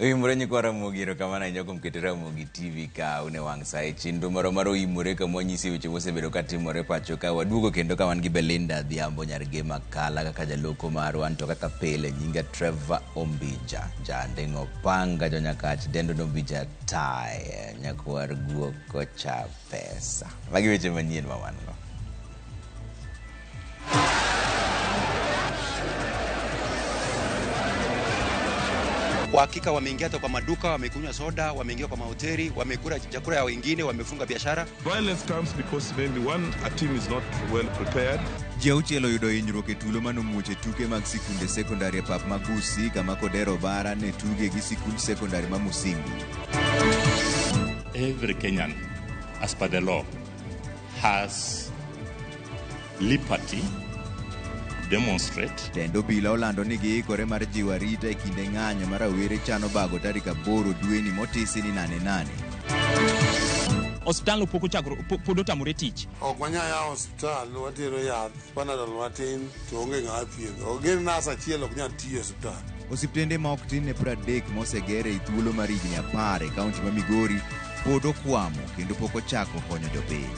Oimore nyikwa Ramogi, erokamano ahinya kuom keto Ramogi TV ka une wang' sa e chenro moro mar oimore kama wanyisi weche mosebedo ka timore pacho ka. Waduogo kendo ka wan gi Belinda Adhiambo nyar Gema Kala kaka jaloko marwa, anto kaka pile nyinga Trevor Ombija, jandeng' opanga jonyakach dendo Ombija tae nyakwar guok kocha pesa. Magi weche manyien ma wan go. Kwa hakika wameingia hata kwa maduka, wamekunywa soda, wameingia kwa mahoteli, wamekula chakula ya wengine, wamefunga biashara. Violence comes because maybe one, a team is not well prepared. Ji auchiel oyudo hinyruok e tulo mane omuoch e tuke mag sikunde sekondari e pap ma Gusii kama Kodero Bara ne tuge gi sikund sekondari ma Musingu. Every Kenyan, as per the law, has liberty to demonstrate. Tend obila olando ni giikore mar jiwo arita e kinde ng'anyo ma rawere chano bago tarik 8 dweni motisi ni nane nane. Osiptal pok ochakore, pod otamore tich. Ok wanyal yawo osiptal, watero yath, Panadol matin to onge ng'ama thiedho. Gin nas achiel ok nyal tiyo e osiptal. Osiptende ma ok tin ne 30 moseger ei thuolo mar higni 10 e kaunti ma Migori pod okwamo kendo pok ochako konyo jopiny.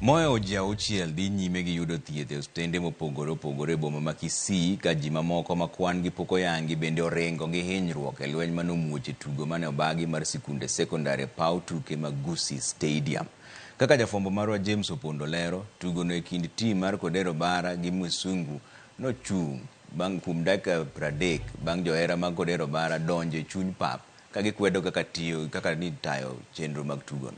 Mohewo ji auchiel dhi nyime gi yudo thieth e osiptende mopogore opogore e boma ma Kisii ka ji mamoko ma kwan gi pok oyangi bende oringo gi hinyruok e lweny mane omuoch e tugo mane obagi mar sikunde sekondari e paw tuke mag Gusii Stadium. Kaka jafwambo marwa James Opondo lero, tugono e kind tim mar Kodero Bara gi Musungu nochung' bang' kuom dakika 30 bang' johera mag Kodero Bara donjo e chuny pap ka gikwedo kaka tiyo kaka nitayo chenro mag tugono.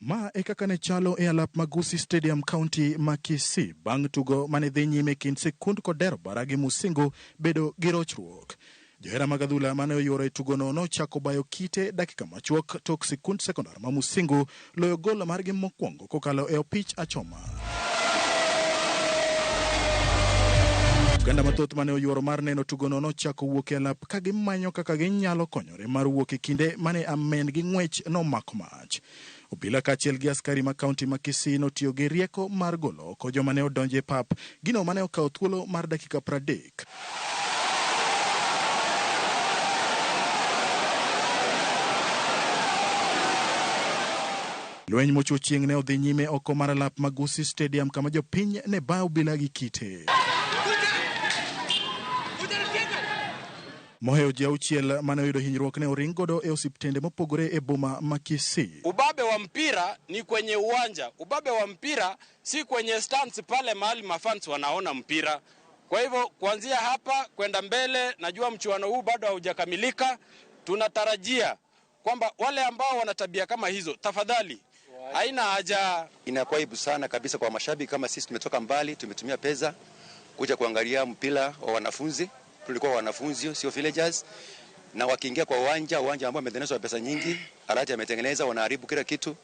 Ma e kaka ne chalo e alap mag Gusii Stadium County ma Kisii bang' tugo mane dhi nyime kind sikund Kodero Bara gi Musingu bedo gi rochruok. Johera mag adhula mane oyuoro e tugono nochako bayo kite dakika machuok tok sikund sekondar ma Musingu loyo gol margi mokwongo kokalo e opich achoma. Oganda mathoth mane oyuoro mar neno tugono nochako wuok e alap ka gimanyo kaka ginyalo konyore mar wuok e kinde mane amen gi ng'wech nomako mach. Obila kaachiel gi askari ma kaunti ma Kisii notiyo gi rieko mar golo oko joma ne odonjo e pap, gino mane okawo thuolo mar dakika 30. Lweny mochwo chieng' ne odhi nyime oko mar alap ma Gusii Stadium kama jopiny ne bayo obila gi kite. Mohewo ji auchiel mane oyudo hinyruok ne oring godo e osiptende mopogore e boma ma Kisii. Ubabe wa mpira ni kwenye uwanja, ubabe wa mpira si kwenye stands pale mahali mafans wanaona mpira. Kwa hivyo kuanzia hapa kwenda mbele, najua mchuano huu bado haujakamilika. Tunatarajia kwamba wale ambao wana tabia kama hizo, tafadhali, haina haja. Inakuwa aibu sana kabisa kwa mashabiki kama sisi, tumetoka mbali, tumetumia pesa kuja kuangalia mpira wa wanafunzi. Tulikuwa wanafunzi, sio villagers, na wakiingia kwa uwanja, uwanja ambao umetengenezwa pesa nyingi, Arati ametengeneza, wanaharibu kila kitu.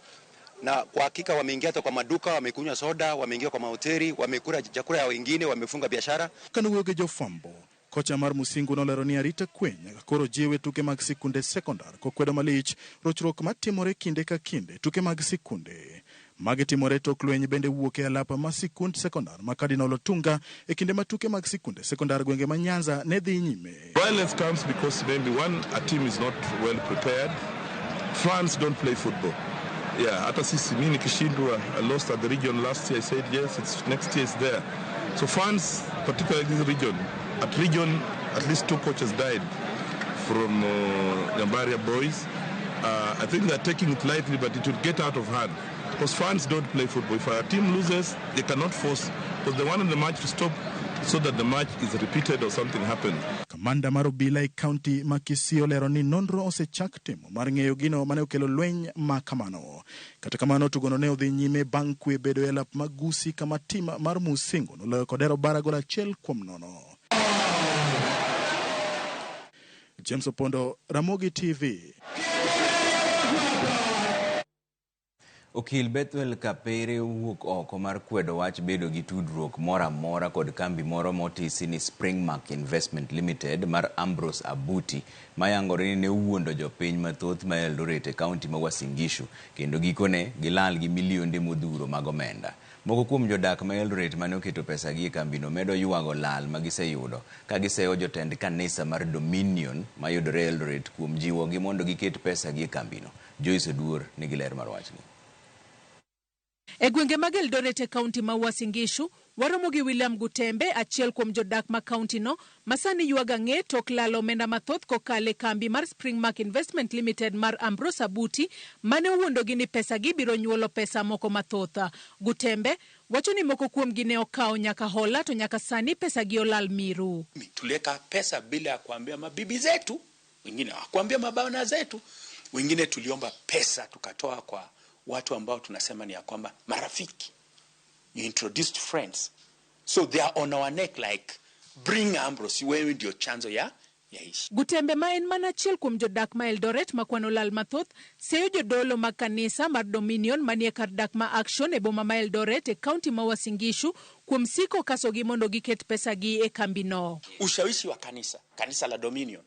Na kwa hakika wameingia hata kwa maduka, wamekunywa soda, wameingia kwa mahoteli, wamekula chakula ya wengine, wamefunga biashara. Kanowuoyo gi jofwambo, kocha mar Musingu nolero ni arita kwe nyaka koro jiwe tuke mag sikunde sekondar kokwedo malich rochruok matimore kinde ka kinde tuke mag sikunde. Magi timore tok lweny bende wuok e alap ma sikund sekondar ma Cardinal Otunga e kinde ma tuke mag sikunde sekondar gwenge ma Nyanza ne dhi nyime. Violence comes because maybe one, a team is not well prepared. Fans don't play football. Yeah, hata sisi mimi nikishindwa, I lost at the region last year, I said yes, it's next year is there. So fans, particularly this region, at region at least 2 coaches died from Nyambaria boys. I think they're taking it lightly, but it will get out of hand. Because fans don't play football. If a team loses, they cannot force, because they want the match to stop so that the match is repeated or something happens. Kamanda mar obila e kaunti ma Kisii olero ni nonro osechak timo mar ng'eyo gino mane okelo lweny ma kamano. Kata kamano tugono ne odhi nyime bang' kwe bedo e alap ma Gusii kama tim mar Musingu noloyo Kodero Bara gol 1-0. James Opondo, Ramogi TV. Okil Bethwel Kapere owuok oko mar kwedo wach bedo gi tudruok moro amora kod kambi moro motisi ni Springmark Investment Limited mar Ambrose Abuti mayangore ni ne owuondo jopiny mathoth ma Eldoret e kaunti ma Uasin Gishu kendo gikone gilal gi milionde modhuro mag omenda. Moko kuom jodak ma Eldoret mane oketo pesagi e kambino medo ywago lal ma giseyudo ka giseyo jotend kanisa mar Dominion mayudore Eldoret kuom jiwogi mondo giket pesagi e kambino. Joyce Oduor nigi ler mar wachni. E gwenge mag Eldoret e kaunti ma Uasin Gishu, waromo gi William Gutembe, achiel kuom jodak ma kaunti no, ma sani ywago ang'e tok lalo omenda mathoth kokalo e kambi mar Springmark Investment Limited mar Ambrose Abuti, mane owuondogi ni pesagi biro nyuolo pesa moko mathoth. Gutembe wacho ni moko kuomgi ne okawo nyaka hola to nyaka sani pesagi olal miru. Tuliweka pesa bila ya kuambia mabibi zetu, wengine hawakuambia mabwana zetu, wengine tuliomba pesa tukatoa kwa watu ambao tunasema ni ya kwamba marafiki. You introduced friends. So they are on our neck like, bring Ambrose, wewe ndio chanzo ya ishi. Gutembe ma en mana achiel kuom jodak ma Eldoret ma kwan olal mathoth, seyo jodolo mag kanisa mar Dominion manie kar dak ma Action e boma ma Eldoret e kaunti ma Uasin Gishu kuom siko kasogi mondo giket pesagi e kambino. Ushawishi wa kanisa, kanisa la Dominion.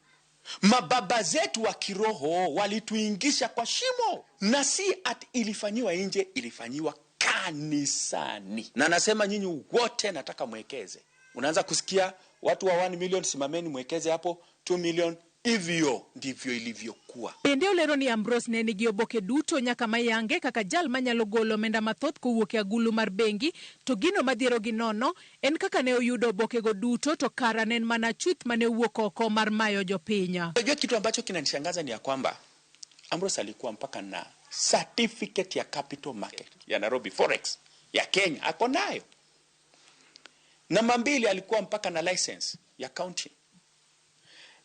Mababa zetu wa kiroho walituingisha kwa shimo, na si ati ilifanyiwa nje, ilifanyiwa kanisani. Na nasema nyinyi wote nataka mwekeze. Unaanza kusikia watu wa 1 million simameni mwekeze hapo, 2 million, hivyo ndivyo ilivyokuwa. Bende olero ni Ambrose ne nigi oboke duto nyaka mayange kaka jal manyalo golo omenda mathoth kowuok e agulu mar bengi, to gino madhiero gi nono en kaka ne oyudo obokego duto to kara ne en mana chuth mane owuok oko mar mayo jopiny. Unajua kitu ambacho kinanishangaza ni ya kwamba Ambrose alikuwa mpaka na certificate ya capital market ya Nairobi Forex ya Kenya ako nayo. Namba 2 alikuwa mpaka na license ya county.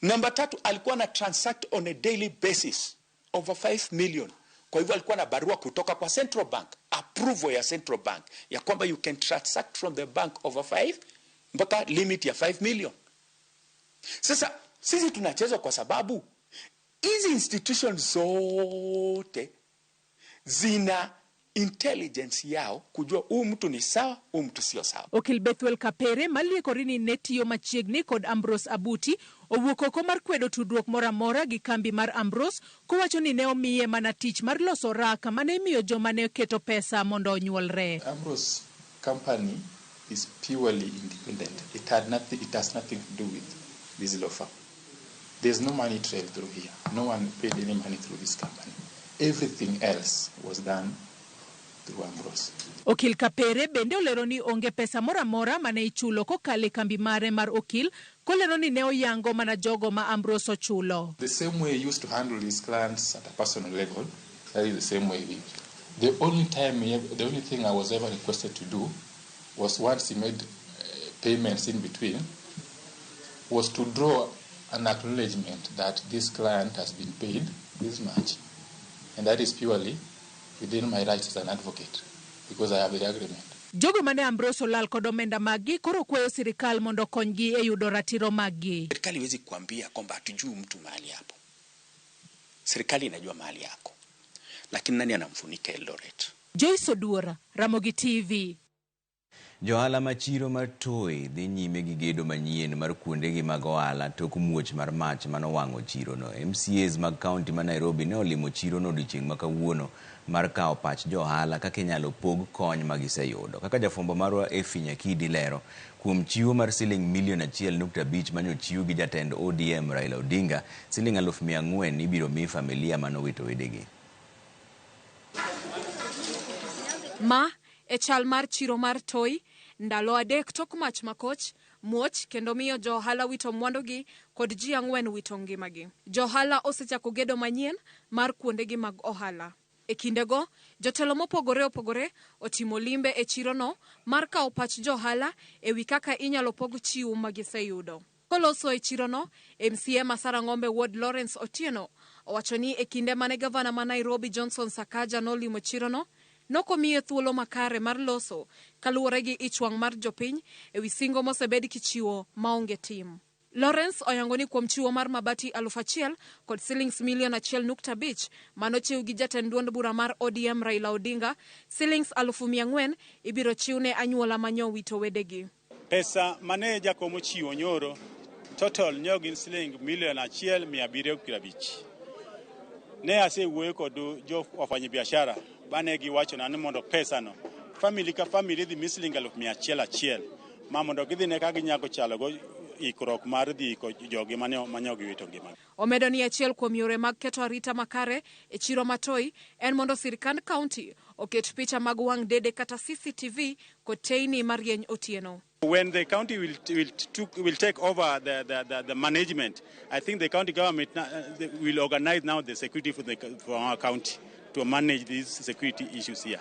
Namba 3 alikuwa na transact on a daily basis over 5 million. Kwa hivyo alikuwa na barua kutoka kwa Central Bank, approval ya Central Bank ya kwamba you can transact from the bank over 5 mpaka limit ya 5 million. Sasa sisi tunachezwa kwa sababu hizi institutions zote zina intelligence yao kujua huu mtu ni sawa, huu mtu sio sawa. Okil Bethwel Kapere maliekore ni ne tiyo machiegni kod Ambrose Abuti owuok oko mar kwedo tudruok moro amora gi kambi mar Ambrose kowacho ni ne omiye mana tich mar loso raka mane imiyo joma ne keto pesa mondo onyuolre. Ambrose company is purely independent. It had nothing, it has nothing to do with this law firm. There's no money trail through here. No one paid any money through this company. Everything else was done through Ambrose. Okil Kapere bende olero ni onge pesa moro amora mane ichulo kokalo e kambi mare mar okil, kolero ni ne oyango mana jogo ma Ambrose ochulo. The same way he used to handle his clients at a personal level, that is the same way he. The only time, the only thing I was ever requested to do was once he made payments in between, was to draw an acknowledgement that this client has been paid this much, and that is purely within my rights as an advocate, because I have the agreement. Jogo mane Ambrose olal kod omenda maggi koro kwayo sirikal mondo okonygi e yudo ratiro maggi. Serikali haiwezi kuambia kwamba hatujui mtu mahali hapo. Serikali inajua mahali yako, lakini nani anamfunika Eldoret? Joyce Oduora, Ramogi TV. Johala ma chiro mar Toi dhi nyime gi gedo manyien mar kuondegi mag ohala tok muoch mar mach manowang'o chirono. MCAs mag kaunti ma Nairobi ne olimo chirono odiochieng' ma kawuono mar kawo pach johala kaka inyalo pog kony ma giseyudo. Kaka jafwambo marwa Effie Nyakidi lero, kuom chiwo mar siling milion 1.5 manyochiw gi jatend ODM Raila Odinga, siling 400,000 ibiro mi familia manowito wedegi. Ma e chal mar chiro mar Toi ndalo 3 tok mach makoch muoch kendo miyo johala wito mwandugi kod ji 4 wito ngimagi. Johala osechako gedo manyien mar kuondegi mag ohala. E kindego, jotelo mopogore opogore otimo limbe e chirono mar kawo pach johala e wi kaka inyalo pog chiwo ma giseyudo. Koloso e chirono, MCA Masara Ng'ombe Ward Lawrence Otieno owacho ni e kinde mane gavana ma Nairobi Johnson Sakaja nolimo chirono, nokomiye thuolo makare mar loso kaluwore gi ich wang' mar jopiny e wi singo mosebed kichiwo maonge tim. Lawrence oyango ni kuom chiwo mar mabati 1000 kod silings milion 1.5 manochiw gi jatend duond bura mar ODM Raila Odinga, silings 400,000 ibiro chiw ne anyuola manyowito wedegi. Pesa mane jakom ochiwo nyoro total nyo gin siling milion 1,750. Ne asewuoyo kod jo wafanyabiashara bane giwachona ni mondo pesa no family ka family dhi mi siling 100,000 ma mondo gidhi ne ka ginyako chalogo ikruok mar dhi iko jogi mane giwito ngima. Omedo ni achiel kuom yore mag keto arita makare e chiro ma Toi en mondo sirkand kaunti oket picha mag wang' dede kata CCTV kod teyni marieny otieno. When the county will take over the management, I think the county government will organize now the security for our county to manage these security issues here.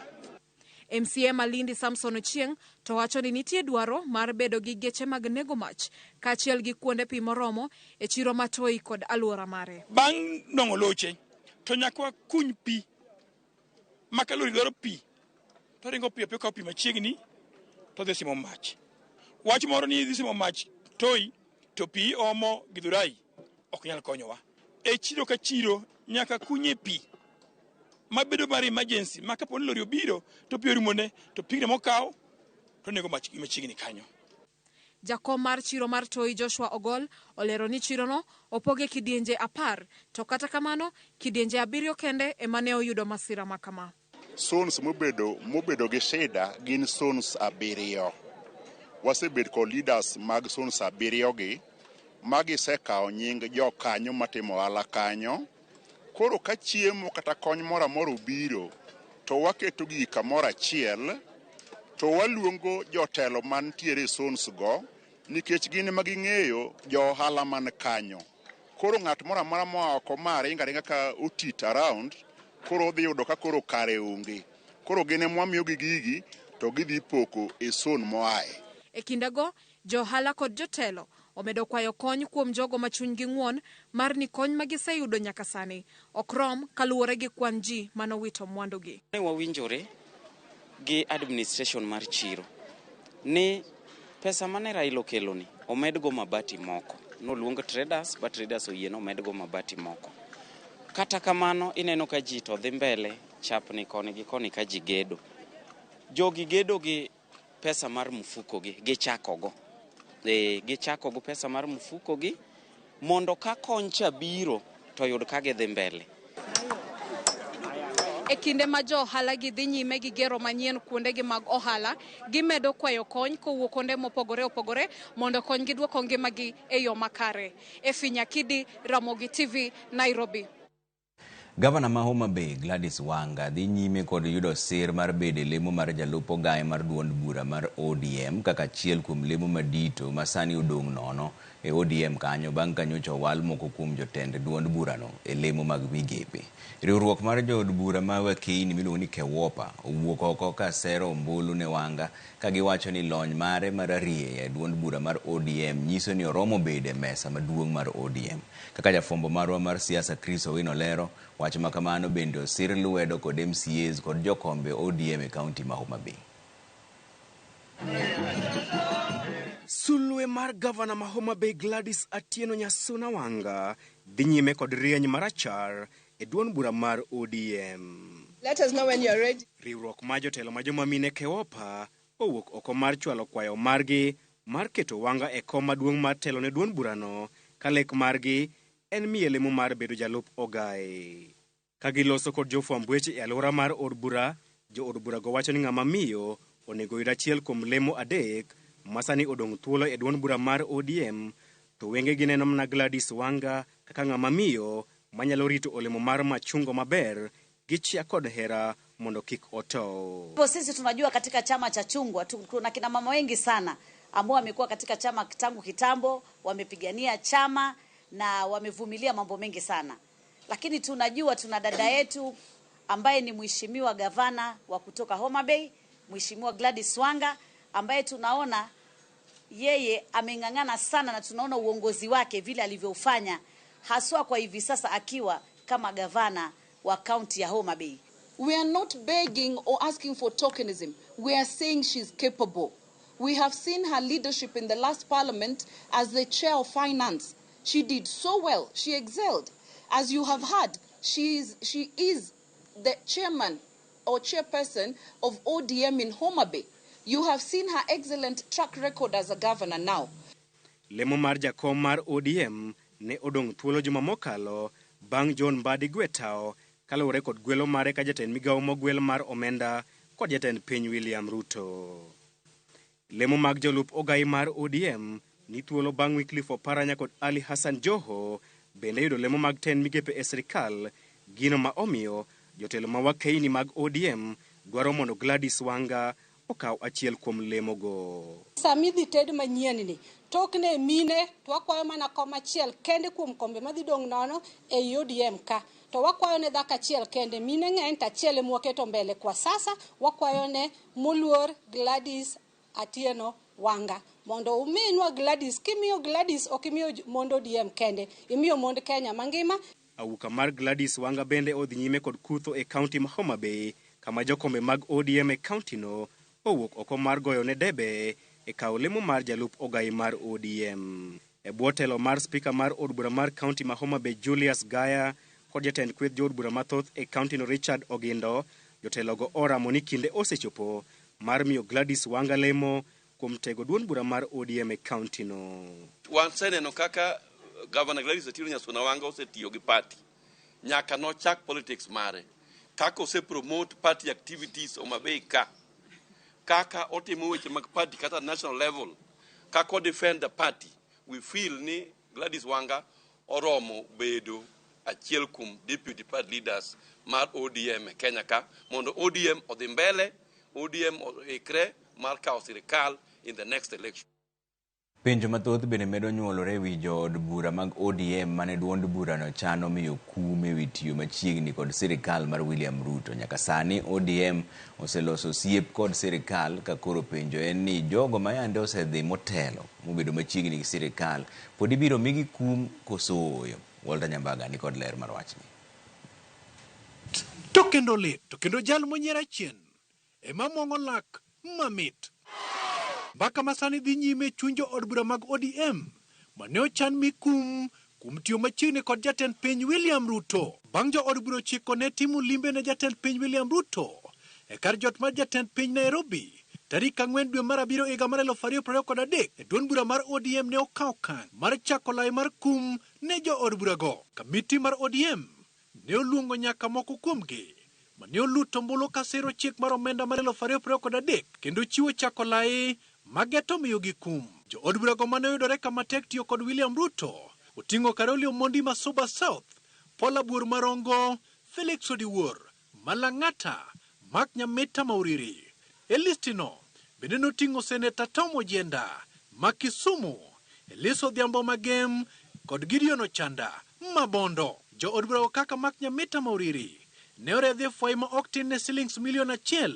MCA Malindi Samson Ochieng to wacho ni nitie dwaro mar bedo gi geche mag nego mach kaachiel gi kuonde pi moromo e chiro ma Toi kod alwora mare. Bang' nong'o loche to nyaka wakuny pi ma ka lori dwaro pi to ringo piyo piyo kawo pi machiegni to dhi simo mach. Wach moro ni dhi simo mach Toi to pi omo Githurai ok nyal konyowa. E chiro ka chiro nyaka kunye pi mabedo mar emergency ma kapo ni lori obiro to pi orumone to pigno mokaw to nego mach machiegni kanyo. Jakom mar chiro mar Toi Joshua Ogol olero ni chirono opoge kidienje 10 to kata kamano kidienje 7 kende ema ne oyudo masira makama. Zones mobedo gi shida gin zones 7. Wasebet kod leaders mag zones 7 gi magisekawo nying jokanyo matimo ohala kanyo. Koro ka chiemo kata kony moro amora obiro to waketo gi kamoro achiel to waluongo jotelo mantiere e zones go nikech gin ema ging'eyo jo ohala man kanyo. Koro ng'at moro amora moa oko ma ringo aringa ka otit around koro odhi yudo ka koro kare onge. Koro gin ema wamiyogi gigi to gidhi poko e zone moaye. E kindego, jo ohala kod jotelo omedo kwayo kony kuom jogo ma chunygi ng'won mar ni kony ma giseyudo nyaka sani ok rom kaluwore gi kwan ji manowito mwandugi. Ne wawinjore gi administration mar chiro ni pesa mane Raila okelo ni omedgo mabati moko. Noluong traders ba traders oyie ni omedgo mabati moko. Kata kamano ineno ka ji to dhi mbele chapni koni gi koni ka ji gedo. Jogi gedo gi pesa mar mfuko gi gichakogo. Gichako go pesa mar mfuko gi mondo ka kony cha biro to yud ka gidhi mbele. E kinde ma jo ohala gi dhi nyime gi gero manyien kuondegi mag ohala, gimedo kwayo kony kowuok kuonde mopogore opogore mondo konygi duoko ngimagi e yo makare. Efi Nyakidi, Ramogi TV, Nairobi. Gavana ma Homa Bay Gladys Wanga dhi nyime kod yudo sir mar bedo e lemo mar jalup ogaye mar duond bura mar ODM kaka achiel kuom lemo madito ma sani odong' nono e ODM kanyo bang' ka nyocha owal moko kuom jotend duond burano e lemo mag migepe. Riwruok mar jood bura ma Wakeini miluongo ni KEWOPA owuok oko ka sero ombulu ne Wanga ka giwacho ni lony mare mar arieya e duond bura mar ODM nyiso ni oromo bedo e mesa maduong' mar ODM. Kaka jafwambo marwa mar siasa Chris Owino lero, wach ma kamano bende osir lwedo kod MCAs kod jokombe ODM e kaunti ma Homa Bay. Sulwe mar gavana ma Homa Bay Gladys Atieno Nyasuna Wanga dhi nyime kod rieny marachar e duond bura mar ODM. Let us know when you're ready. Riwruok mar jotelo ma joma mine KEWOPA owuok oko mar chwalo kwayo margi mar keto Wanga e kom maduong' mar telo ne duond burano ka lek margi en miye lemo mar bedo jalup ogaye. Ka giloso kod jofwamb weche e alwora mar od bura, jo od burago wacho ni ng'ama miyo onego yud achiel kuom lemo 3 ma sani odong' thuolo e duond bura mar ODM, to wengegi neno mana Gladys Wanga kaka ng'ama miyo manyalo rito olemo mar machungo maber gi chia kod hera mondo kik otow. Sisi tunajua katika chama cha chungwa kuna kina mama wengi sana ambao wamekuwa katika chama tangu kitambo, wamepigania chama na wamevumilia mambo mengi sana. Lakini tunajua tuna dada yetu ambaye ni mheshimiwa gavana wa kutoka Homa Bay, Mheshimiwa Gladys Wanga, ambaye tunaona yeye ameng'ang'ana sana na tunaona uongozi wake vile alivyofanya haswa kwa hivi sasa akiwa kama gavana wa kaunti ya Homa Bay. We are not begging or asking for tokenism. We are saying she's capable. We have seen her leadership in the last parliament as the chair of finance. She did so well. She excelled. As you have heard, she is the chairman or chairperson of ODM in Homa Bay. You have seen her excellent track record as a governor now. Lemo mar jakom mar ODM ne odong' thuolo juma mokalo bang' John Mbadi Gwetao kaluwore kod gwelo mare ka jatend migawo mogwel mar omenda kod jatend piny William Ruto. Lemo mag jolup ogai mar ODM ni thuolo bang' Wycliffe Oparanya kod Ali Hassan Joho bende yudo lemo mag tend migepe e sirikal, gino ma omiyo jotelo ma wakeini mag ODM dwaro mondo Gladys Wanga okaw achiel kuom lemogo. Sama idhi ted manyien ni, tokne mine to wakwayo mana kom achiel kende kuom kombe madhi dong' nono ei ODM ka. To wakwayo ne dhako achiel kende, mine ng'eny to achiel ema waketo mbele kwa sasa, wakwayo ne moluor Gladys Atieno Wanga. Mondo uminwa Gladys, kimiyo Gladys ok imiyo mond ODM kende, imiyo mond Kenya mangima. Auka mar Gladys Wanga bende odhi nyime kod kutho e kaunti ma Homa Bay, kama jokombe mag ODM e kaunti no owuok oko mar goyo ne debe e kawo lemo mar jalup ogai mar ODM. E bwo telo mar spika mar od bura mar kaunti ma Homa Bay Julius Gaya kod jatend kweth jood bura mathoth e kaunti no Richard Ogindo, jotelogo oramo ni kinde osechopo mar miyo Gladys Wanga lemo kuom tego duond bura mar ODM e kaunti no. Waseneno kaka Governor Gladys Otieno Nyasuna Wanga osetiyo gi party nyaka nochak politics mare, kaka osepromote party activities Homa Bay ka, kaka otimo weche mag party kata national level, kaka o defend the party. We feel ni Gladys Wanga oromo bedo achiel kuom deputy party leaders mar ODM e Kenya ka, mondo ODM odhi mbele, ODM oikre mar kawo sirikal in the next election. Penjo mathoth bende medo nyuolore ewi jood bura mag ODM mane duond burano chano miyo kum ewi tiyo machiegni kod sirikal mar William Ruto. Nyaka sani ODM oseloso osiep kod sirikal ka koro penjo en ni jogo ma yande osedhi motelo mobedo machiegni gi sirikal pod ibiro migi kum koso ooyo. Walter Nyambaga ni kod ler mar wachni. To kendo lit, to kendo jal monyiero achien ema mwong'o lak mamit. Mbaka masani dhi nyime chuny jood bura mag ODM mane ochan mi kum kuom tiyo machiegni kod jatend piny William Ruto. Bang' jood bura ochiko ne timo limbe ne jatend piny William Ruto e kar jot mar jatend piny Nairobi tarik 4 dwe mar 7 higa mar 2023, e duond bura mar ODM ne okawo okang' mar chako lai mar kum ne jood burago. Kamiti mar ODM ne oluongo nyaka moko kuomgi mane oluto ombulu kasiro chik mar omenda mar 2023 kendo chiwo chako lai mageto miyogi kum. Jood burago mane oyudore kama tek tiyo kod William Ruto oting'o Karoli Omondi ma Suba South, Paul Abuor Marongo, Felix Odiwuor, Malang'ata, Mark Nyamita Mauriri. E listino bende noting'o Seneta Tom Ojienda ma Kisumu, Elis Odhiambo Magem kod Gideon Ochanda ma Bondo. Jood burago kaka Mark Nyamita Mauriri ne oredhi e fwai ma ok tin ne silings milion 1,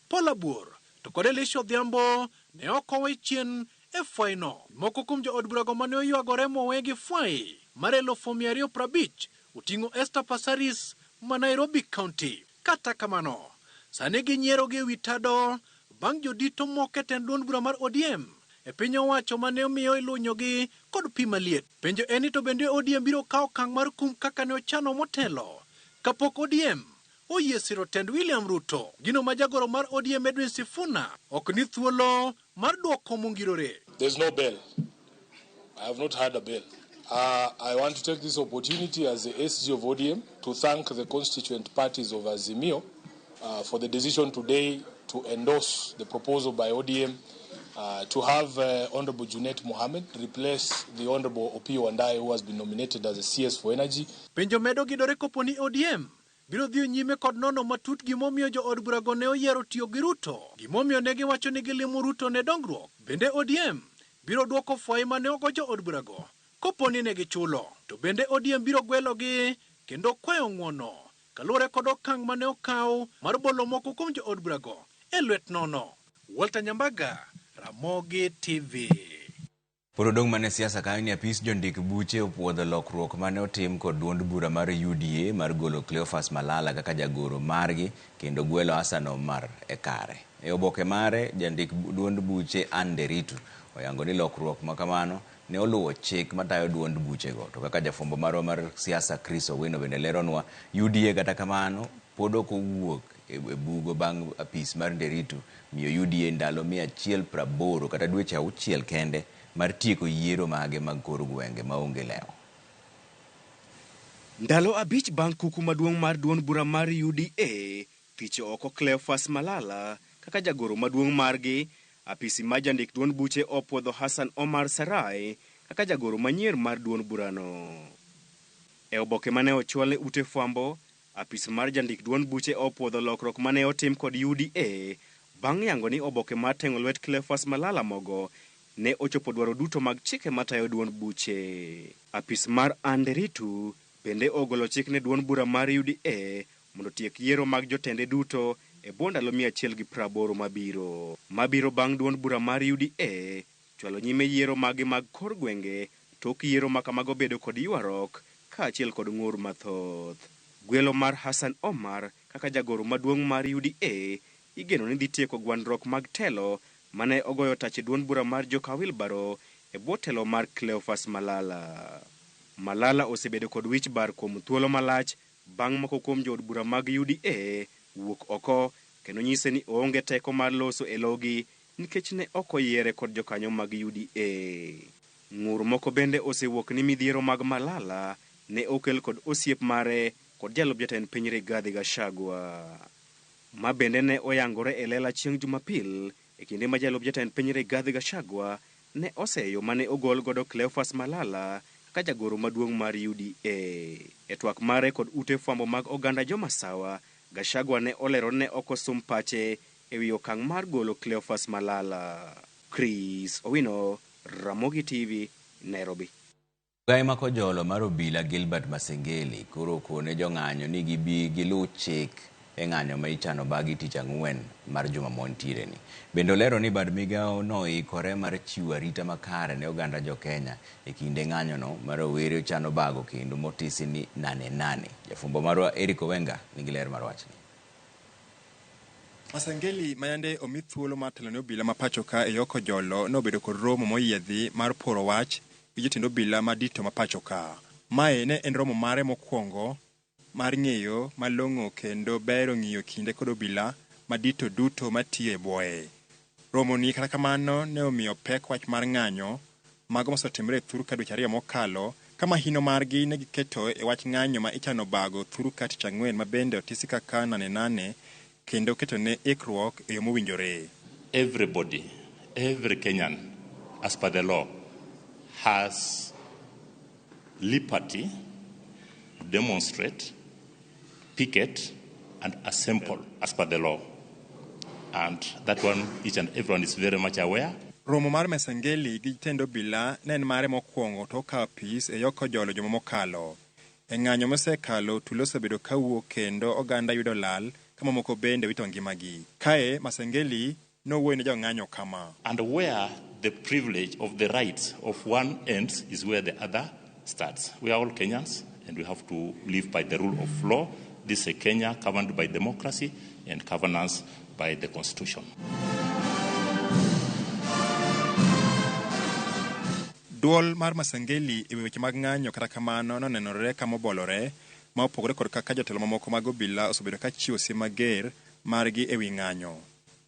Paul Abuor to kod Elisha Odhiambo ne ok owe chien e fwaino. Moko kuom jood burago mane oywagore mowe gi fwai mar 250,000 oting'o Esther Passaris ma Nairobi County. Kata kamano, sani ginyiero gi ewi tado bang' jodito moko e tend duond bura mar ODM e piny owacho mane omiyo ilunyogi kod pi maliet. Penjo en ni to bende ODM biro kawo okang' mar kum kaka ne ochano motelo kapok ODM oyie siro tend William Ruto. Gino ma jagoro mar ODM Edwin Sifuna ok ni thuolo mar duoko mongirore. There's no bail. I have not heard a bail. I want to take this opportunity as the SG of ODM to thank the constituent parties of Azimio for the decision today to endorse the proposal by ODM to have Honorable Junet Mohammed replace the Honorable Opiyo Wandayi, who has been nominated as a CS for Energy. Penjo medo gidore kopo ni ODM biro dhi nyime kod nono matut gimomiyo jood burago ne oyiero tiyo gi Ruto, gimomiyo ne giwacho ni gilimo Ruto ne dongruok. Bende ODM biro duoko fwai mane ogo jood burago kopo ni ne gichulo. To bende ODM biro gwelogi kendo kwayo ng'uono kaluwore kod okang' mane okaw mar bolo moko kuom jood burago e lwet nono. Walter Nyambaga, Ramogi TV. Pod odong' mana e siasa kanyo ni apis jondik buche opuodho lokruok mane otim kod duond bura mar UDA mar golo Cleophas Malala kaka jagoro margi kendo gwelo Hassan Omar e kare. E oboke mare, jandik duond buche Anne Nderitu oyango ni lokruok ma kamano ne oluwo chik matayo duond buchego. To kaka jafwambo marwa mar siasa Chris Owino bende leronwa, UDA kata kamano pod ok owuok e bugo bang' apis mar Nderitu miyo UDA ndalo 180 kata dweche 6 kende mar tieko yiero mage mag kor gwenge maonge lewo. Ndalo 5 bang' kuku maduong' mar duond bura mar UDA thicho oko Cleophas Malala kaka jagoro maduong' margi, apisi mar jandik duond buche opuodho Hassan Omar Sarai kaka jagoro manyien mar duond burano. E oboke mane ochwal ne ute fwambo, apis mar jandik duond buche opuodho lokruok mane otim kod UDA bang' yango ni oboke mar teng'o lwet Cleophas Malala mogo ne ochopo dwaro duto mag chike matayo duond buche. Apis mar Anne Nderitu bende ogolo chik ne duond bura mar UDA mondo otiek yiero mag jotende duto e bwo ndalo 180 mabiro. Mabiro bang' duond bura mar UDA chwalo nyime yiero mage mag kor gwenge tok yiero ma kamago bedo kod ywaruok kaachiel kod ng'ur mathoth. Gwelo mar Hassan Omar kaka jagoro maduong' mar UDA igeno ni dhi tieko gwandruok mag telo mane ogoyo tach e duond bura mar joka Wilbaro e bwo telo mar Cleophas Malala. Malala osebedo kod wich bar kuom thuolo malach bang' moko kuom jood bura mag UDA wuok oko kendo nyise ni oonge teko mar loso e logi nikech ne ok oyiere kod jokanyo mag UDA. Ng'ur moko bende osewuok ni midhiero mag Malala ne okel kod osiep mare kod jalup jatend piny Rigathi Gachagua. Ma bende ne oyangore e lela chieng' Jumapil e kinde ma jalup jatend piny Rigathi Gachagua ne oseyo mane ogol godo Cleophas Malala kaka jagoro maduong' mar UDA. E twak mare kod ute fwambo mag oganda Jomasawa, Gachagua ne olero ne ok osum pache e wi okang' mar golo Cleophas Malala. Chris Owino, Ramogi TV, Nairobi. Ogai makojolo mar obila Gilbert Masengeli koro okone jong'anyo ni gibi giluw chik e ng'anyo ma ichano bagi tich ang'wen mar juma mwantiere ni. Bende olero ni bad migawo no ikore mar chiwo arita makare ne oganda jo Kenya e kinde ng'anyo no ma rowere chano bago kendo motisi ni nane nane. Jafwambo marwa Eric Owenga nigi ler mar wachni. Masengeli mayande omi thuolo mar telo ne obila ma pacho ka e yo kojolo nobedo kod romo moyiedhi mar poro wach gi jotend obila madito ma pacho ka. Mae ne en romo mare mokwongo mar ng'eyo malong'o kendo bero ng'iyo kinde kod obila madito duto matiyo e bwoye. Romo ni kata kamano ne omiyo pek wach mar ng'anyo mago mosetimore e thur ka dweche 2 mokalo ka mahino margi ne giketo e wach ng'anyo ma ichano bago thur ka tich ang'wen ma bende otisi kaka nane nane kendo keto ne ikruok e yo mowinjore. Everybody, every Kenyan, as per the law, has liberty to demonstrate, picket, and assemble as per the law. And that one, each and everyone is very much aware. Romo mar Masengeli gi jatend obila ne en mare mokwongo tok kawo apis e yo kojolo juma mokalo. E ng'anyo mosekalo, tulo osebedo kawuok kendo oganda yudo lal ka mamoko bende wito ngimagi. Kae, Masengeli nowuoyo ne jong'anyo kama. And where the privilege of the rights of one ends is where the other starts. We are all Kenyans and we have to live by the rule of law. This is a Kenya governed by democracy and governance by the Constitution. Duol mar Masengeli e weche mag ng'anyo kata kamano nonenore kama obolore ma opogore kod kaka jotelo mamoko mag obila osebedo ka chiwo siem mager margi e wi ng'anyo.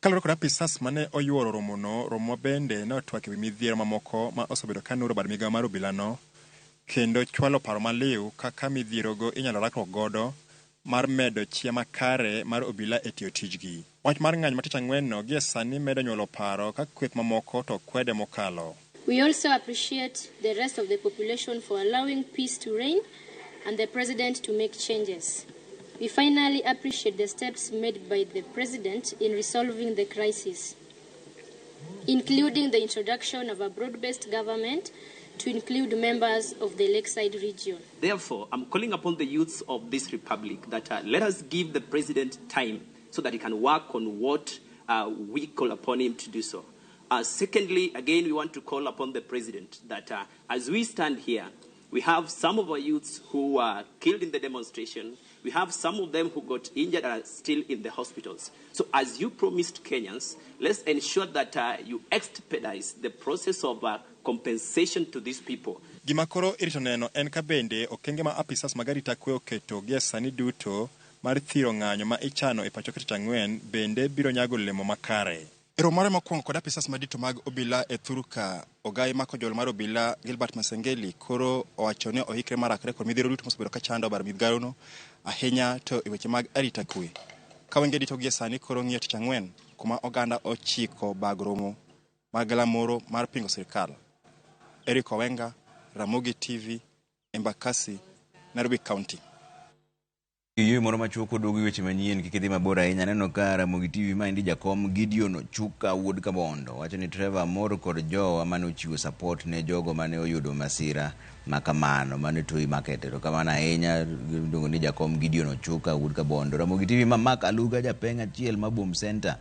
Kaluwore kod apisas mane oyuoro romono, romo bende ne otwak e wi midhiero mamoko ma osebedo ka nuro bad migawo mar obilano kendo chwalo paro maliw kaka midhierogo inyalo rakruok godo mar medo chia makare mar obila e tiyo tijgi. Wach mar ng'anyo ma tich ang'wen no gie sani medo nyuolo paro ka kweth mamoko to kwede mokalo. We also appreciate the rest of the population for allowing peace to reign and the president to make changes. We finally appreciate the steps made by the president in resolving the crisis, including the introduction of a broad-based government to include members of the Lakeside region. Therefore, I'm calling upon the youths of this republic that let us give the president time so that he can work on what we call upon him to do so. Secondly, again, we want to call upon the president that as we stand here, we have some of our youths who were killed in the demonstration. We have some of them who got injured and are still in the hospitals. So as you promised Kenyans, let's ensure that you expedite the process of compensation to these people. Gima koro irito neno en ka bende okenge ma apisas mag arita kwe oketo gie sani duto mar thiro ng'anyo ma ichano e pacho ka tich ang'wen bende biro nyago olemo makare. E romo mare mokwongo kod apisas madito mag obila e thurka, ogai mako jol mar obila Gilbert Masengeli koro owacho ni oikre mar rakre kod midhiero duto mosebedo ka chando bar migawono ahinya to e weche mag arita kwe. Ka wenge duto gie sani koro ng'iyo tich ang'wen kuma oganda ochiko bag romo mag galamoro mar pingo sirikal. Eric Owenga, Ramogi TV, Embakasi, Nairobi County. Yie moro machuok oduogo weche manyien kik idhi mabor ahinya. Aneno ka Ramogi TV maendi jakom Gideon Ochuka wuod Kabondo wacho ni Trevor mor kod jowa mane ochiwo support ne jogo mane oyudo masira makamano mane Toi Market. Erokamano ahinya iluongo ni jakom Gideon Ochuka wuod Kabondo. Ramogi TV ma Mark Aluga japeng' achiel ma Bom Center.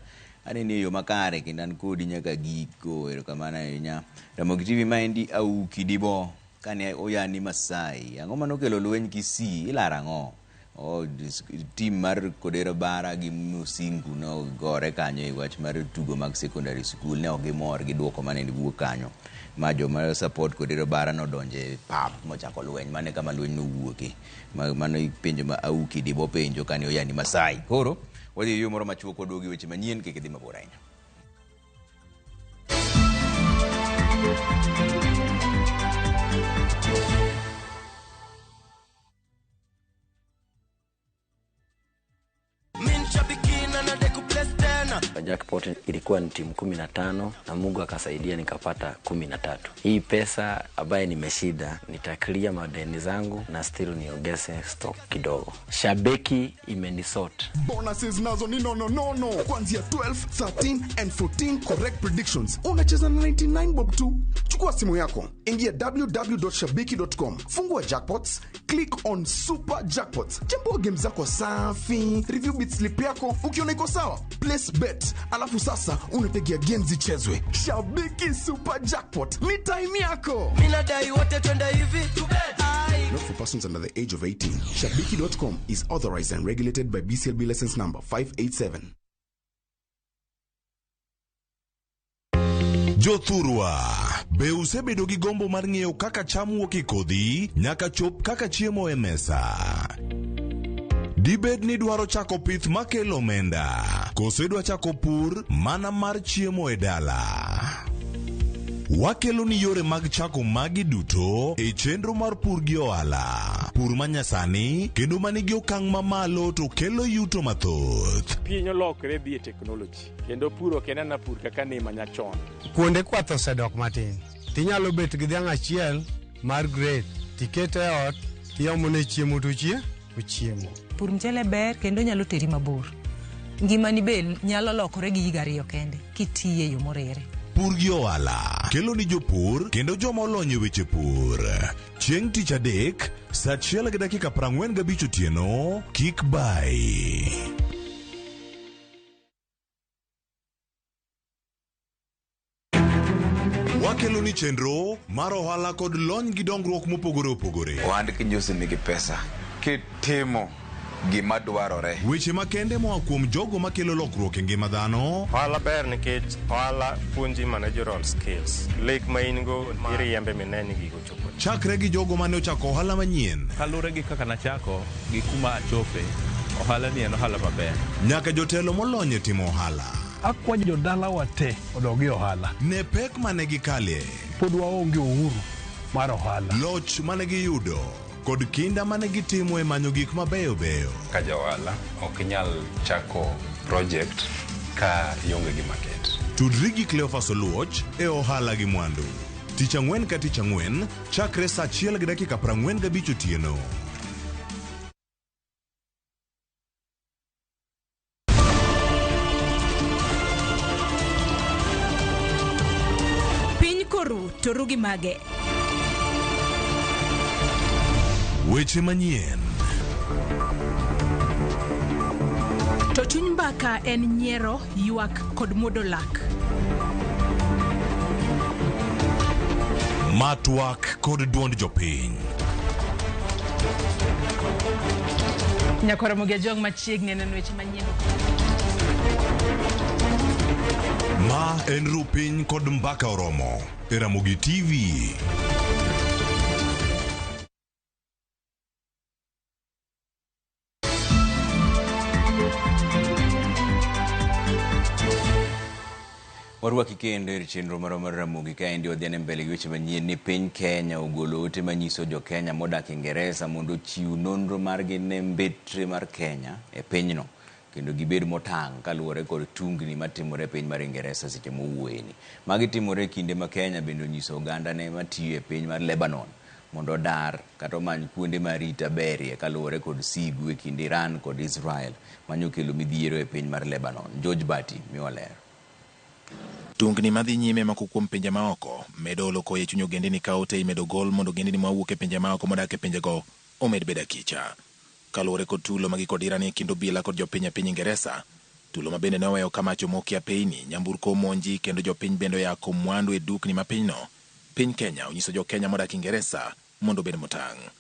Aneni e yo makare kendo an kodi nyaka giko. Erokamano ahinya. Ramogi TV maendi Auki Dibo kane oyani Masai. Ang'o manokelo lweny Kisii? Ilaro ang'o? Team mar Kodero Bara gi Musingu nogore kanyo e wach mar tugo mag secondary school ne ok gimor gi duoko mane wuok kanyo ma joma support Kodero Bara nodonje e pap mochako lweny mane kama lweny nowuoke. Mano penjo ma Auki Dibo penjo kane oyani Masai. Koro wadhi e yo moro machuok waduogo e weche manyien kik idhi mabor ahinya. Jackpot ilikuwa ni timu 15 na Mungu akasaidia nikapata 13. Hii pesa ambaye nimeshinda nitaclear madeni zangu na still niongeze stock kidogo. Shabiki imenisort. Bonuses nazo ni no. Kuanzia 12, 13 and 14 correct predictions. Unacheza na 99 bob tu. Chukua simu yako, ingia www.shabiki.com, fungua jackpots, click on super jackpots. Chambua game zako safi, review bit slip yako, ukiona iko sawa, place bet. Alafu sasa unategea games zichezwe. Shabiki Super Jackpot ni time yako. Mina dai wote twende hivi. Not for persons under the age of 18. Shabiki.com is authorized and regulated by BCLB license number 587. Jothurwa, be usebedo gi gombo mar ng'eyo kaka cham wuok e kodhi nyaka chop kaka chiemo e mesa? Dibed ni dwaro chako pith makelo omenda, koso idwa chako pur mana mar chiemo e dala? Wakelo ni yore mag chako magi duto e chenro mar pur gi ohala. Pur manyasani kendo manigi okang' mamalo to kelo yuto mathoth. Piny olokre dhi e teknoloji kendo pur ok en ana pur kaka ne manyachon. Kuonde kwath osedok matin. Tinyalo bet gi dhiang' achiel mar grade, tikete e ot, tiomone chiemo to ochiemo. Pur mchele ber kendo nyalo teri mabor. Ngimani be nyalo lokore gi higa 2 kende kitiye e yo morere. Pur gi ohala kelo ni jopur kendo joma olony e weche pur. Chieng' tich adek saa 1:45 otieno kik bai. Wakelo ni chenro mar ohala kod lony gi dongruok mopogore opogore. Ohand kinjosi nigi pesa kitimo gima dwarore. Weche makende moa kuom jogo makelo lokruok e ngima dhano. Ohala ber nikech ohala puonji managerial skills. Lek ma in go iriembe mineni gigo chopo. Chakre gi jogo mane ochako ohala manyien. Kaluwore gi kaka nachako gi kuma achope, ohala ni en ohala maber. Nyaka jotelo molony e timo ohala. Akwayo jodalawa te odog e ohala. Ne pek mane gikalie. Pod waonge uhuru mar ohala. Loch mane giyudo kod kinda mane gitimo e manyo gik mabeyo beyo. Ka ja ohala ok inyal chako project ka ionge gi market. Tudri gi Cleophas Oluoch e ohala gi mwandu. Tich ang'wen ka tich ang'wen chakre saa 1:45 otieno. Piny koru to ru gi mage. Weche manyien. To chuny mbaka en nyiero, ywak kod muodo lak. Ma twak kod duond jopiny. Nyakwar Ramogi Ajwang' machiegni neno weche manyien. Ma en Rupiny kod Mbaka Oromo e Ramogi TV. Warwaki kendo e chenro marwa mar Ramogi kaendi wadhi mbele gi weche manyien ni piny Kenya ogolo ote manyiso jo Kenya modak Ingeresa mondo ochiw nonro margi ne mbetre mar Kenya e pinyno kendo gibed motang' kaluwore kod tungni matimore e piny mar Ingeresa seche mowuoyeni. Magi timore e kinde ma Kenya bende onyiso ogandane matiyo e piny mar Lebanon mondo odar kata omany kuonde ma arita berie kaluwore kod sigu e kind Iran kod Israel manyokelo midhiero e piny mar Lebanon. George Bati miwa ler. Tungni madhi nyime moko kuom pinje maoko medo olo koyo e chuny ogendini ka ote imedo gol mondo ogendini mawuok e pinje maoko modak e pinjego omed bedo akicha. Kaluwore kod tulo ma gikod Iran e kind obila kod jopiny e piny Ingeresa, tulo ma bende ne oweyo ka mach omoki apeyni, nyamburko omonji kendo jopiny bende oyako mwandu e dukni ma pinyno. Piny Kenya onyiso jo Kenya modak Ingeresa mondo obed motang'.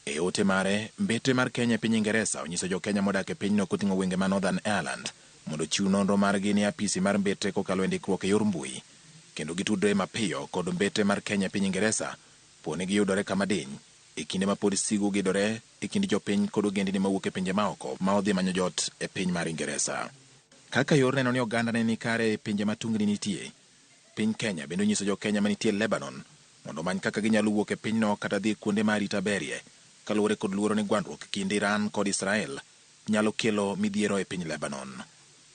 E ote mare, mbetre mar Kenya e piny Ingeresa onyiso jo Kenya modak e pinyno koting'o gwenge ma Northern Ireland mondo ochiw nonro margi ne apisi mar mbetre kokalo e ndikruok e yor mbui kendo gitudre mapiyo kod mbetre mar Kenya e piny Ingeresa po ni giyudore kama diny e kinde ma pod sigu gidore e kind jopiny kod ogendini mawuok e pinje maoko ma odhi manyo jot e piny mar Ingeresa. Kaka yor neno ni oganda ne ni kare e pinje ma tungni nitie, piny Kenya bende onyiso jo Kenya manitie Lebanon mondo omany kaka ginyalo wuok e pinyno kata dhi kuonde ma arita berie kaluwore kod luoro ni gwandruok kind Iran kod Israel nyalo kelo midhiero e piny Lebanon.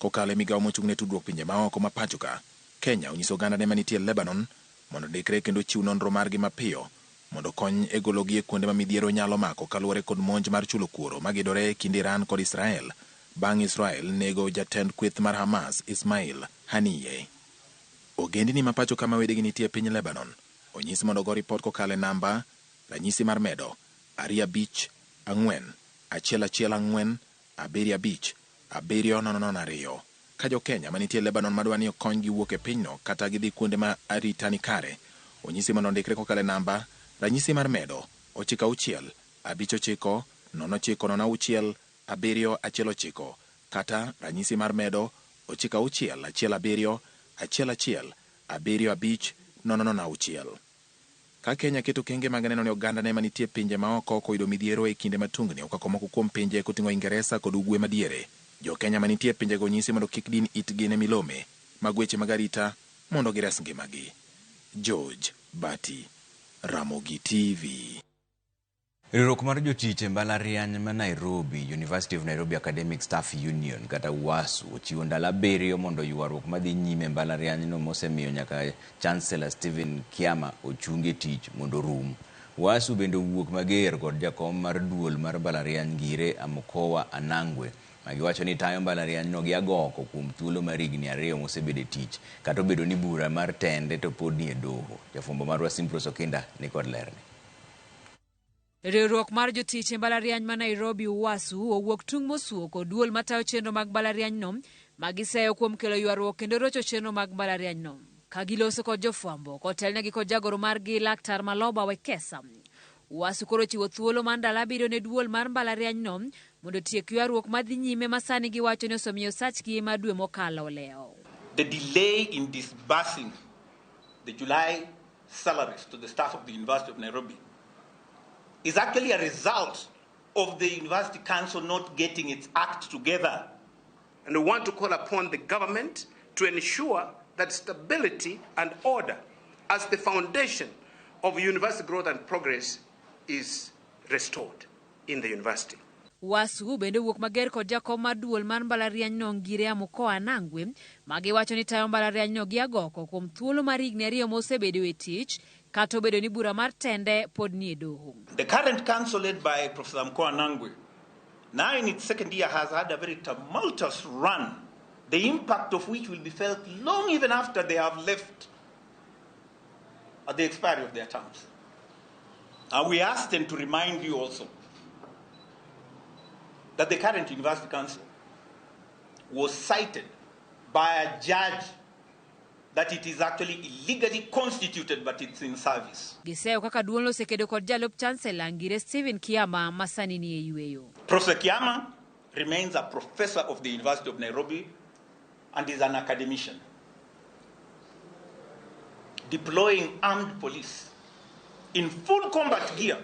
Kokalo e migawo mochung' ne tudruok pinje maoko ma pacho ka, Kenya onyiso ogandane manitie Lebanon mondo ondikre kendo ochiw nonro margi mapiyo mondo kony e gologi e kuonde ma midhiero nyalo mako kaluwore kod monj mar chulo kuoro magidore e kind Iran kod Israel bang' Israel nego jatend kweth mar Hamas Ismail Haniyeh. Ogendini ma pacho kama wedegi nitie e piny Lebanon onyis mondo ogo ripot kokalo e namba ranyisi mar medo 2 5 4 1 1 4 7 5 7 0 0 2. Ka jo Kenya manitie Lebanon madwa ni okonygi wuok e pinyno kata gidhi kuonde ma arita ni kare, onyisi mondo ondikre kokalo e namba ranyisi mar medo 9 6 5 9 0 0 6 7 1 9 kata ranyisi mar medo 9 6 1 7 1 1 7 5 0 0 6. Ka Kenya keto kenge mag neno ni ogandane manitie pinje maoko ok oyudo midhiero e kinde ma tungni okwako moko kuom pinje koting'o Ingeresa kod Ugwe madiere, jo Kenya manitie pinjego onyisi mondo kik din itgi ne milome mag weche mag arita mondo gires ngimagi. George Bati, Ramogi TV. Riwruok mar jotich e mbalariany ma Nairobi, University of Nairobi Academic Staff Union kata UASU ochiwo ndalo 7 mondo ywaruok madhi nyime e mbalarianyno mosemiyo nyaka Chancellor Stephen Kiama ochung e tich mondo orum. UASU bende owuok mager kod jakom mar duol mar mbalariany Ngire Amukowa Anangwe magiwacho ni tayo mbalarianyno gi agoko kuom thuolo mar higni 2 mosebedo e tich kata obedo ni bura mar tende to pod ni e doho. Jafwambo marwa Simprose Okinda ni kod lerni. Riwruok mar jotich e mbalariany ma Nairobi UASU owuok tung' mosuo kod duol matayo chenro mag mbalarianyno ma giseyo kuom kelo ywaruok kendo rocho chenro mag mbalarianyno. Ka giloso kod jofwambo kotelnegi kod jagoro margi Laktar Maloba Wekesa. UASU koro chiwo thuolo mar ndalo 7 ne duol mar mbalarianyno mondo otiek ywaruok madhi nyime ma sani giwacho ni osemiyo sachgi ma dwe mokalo olewo. The delay in disbursing the July salaries to the staff of the University of Nairobi is actually a result of the University Council not getting its act together. And we want to call upon the government to ensure that stability and order as the foundation of university growth and progress is restored in the university. UASU bende owuok mager kod jakom mar duol mar mbalarianyno Ngire Amukoa Anangwe magiwacho ni tayo mbalarianyno gi agoko kuom thuolo mar higni 2 mosebedo e tich kata obedo ni bura mar tende pod ni e doho. The current council led by Professor Amukoa Anangwe, now in its second year, has had a very tumultuous run, the impact of which will be felt long even after they have left at the expiry of their terms. And we ask them to remind you also that the current University Council was cited by a judge that it is actually illegally constituted but it's in service. Giseyo kaka duolno osekedo kod jalup chancellor Ngire Stephen Kiama ma sani ni e yueyo. Professor Kiama remains a professor of the University of Nairobi and is an academician. Deploying armed police in full combat gear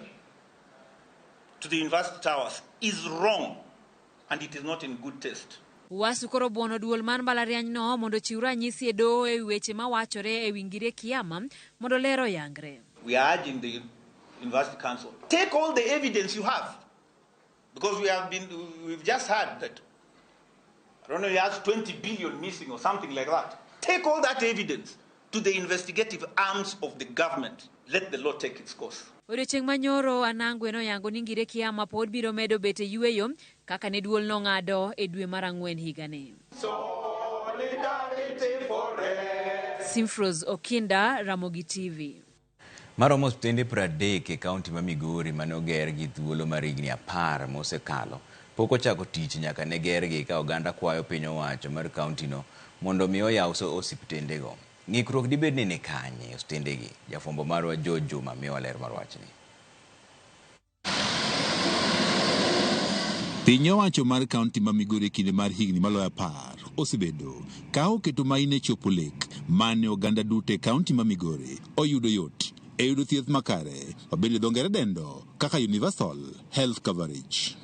to the university towers is wrong and it is not in good taste. Uasu koro buono duol mar mbalariany no mondo ochiw ranyisi e doho e wi weche mawachore e wi Ngire Kiama mondo ler oyangre. We are urging the University Council, take all the evidence you have, because we've just heard that, I don't know, he has 20 billion missing or something like that. Take all that evidence to the investigative arms of the government. Let the law take its course. Odiochieng' manyoro Anangwe noyango ni Ngire Kiama pod biro medo bet e yueyo kaka ne duol nong'ado e dwe mar ang'wen higani. Simfros Okinda, Ramogi TV. Maromo osiptende 30 e kaunti ma Migori mane oger gi thuolo mar higni 10 mosekalo pok ochako tich nyaka ne gergi ka oganda kwayo piny owacho mar kauntino mondo mi oyaw osiptendego. Ng'ikruok dibed ni kanye osiptendegi? Jafwambo marwa George Juma miyowa ler mar wachni. Piny owacho mar kaunti ma Migori e kinde mar higni maloyo 10 osebedo ka oketo maine chopo lek mane oganda duto e kaunti ma Migori oyudo yot e yudo thieth makare mabende dho ngere dendo kaka universal health coverage.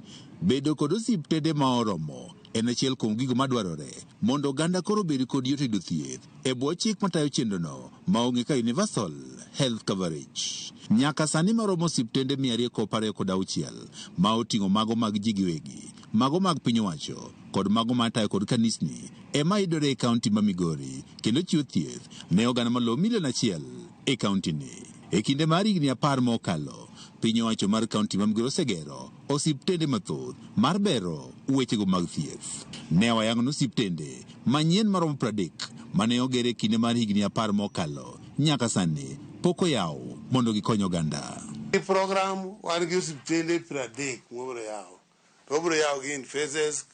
Bedo kod osiptende ma oromo en achiel kuom gigo madwarore mondo oganda koro obed kod yot yudo thieth e bwo chik matayo chenrono maong'e ka universal health coverage. Nyaka sani maromo osiptende 226 ma oting'o mago mag ji giwegi, mago mag piny owacho kod mago matayo kod kanisni ema yudore e kaunti ma Migori kendo chiwo thieth ne oganda maloyo milion 1 e kauntini. E kinde mar higni 10 mokalo, piny owacho mar kaunti ma Migori osegero osiptende mathoth mar bero wechego mag thieth. Ne wayango ni osiptende manyien maromo 30 mane oger e kinde mar higni 10 mokalo nyaka sani pok oyaw mondo gikony oganda. E program wan gi osiptende 30 mobiro yawo. To wabiro yawo gi in phases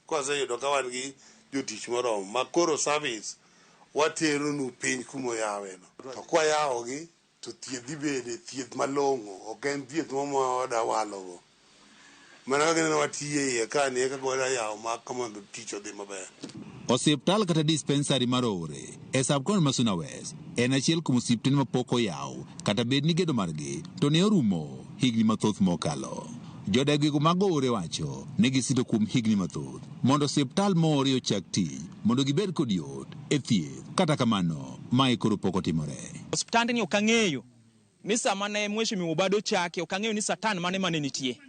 kwaseyudo ka wan gi jotich moromo ma koro service wateronu piny kumoyaweno. To kwayawogi to thieth dhi bede thieth malong'o, ok en thieth ma walogo. Mana kaka neno watiye iye ka ni eka wada yawo ma mondo tich odhi maber. Osiptal kata dispensary mar Oore e sub-county ma Suna West en achiel kuom osiptende mapok oyaw kata bed ni gedo margi to ne orumo higni mathoth mokalo. Jodak gigo mag Oore wacho ni gisito kuom higni mathoth mondo osiptal ma Oore ochak tich mondo gibed kod yot e thieth. Kata kamano, mae koro pok otimore. Osiptandni ok ang'eyo ni sama ne Mheshimiwa Obado chake, ok ang'eyo ni satan mane mane nitie.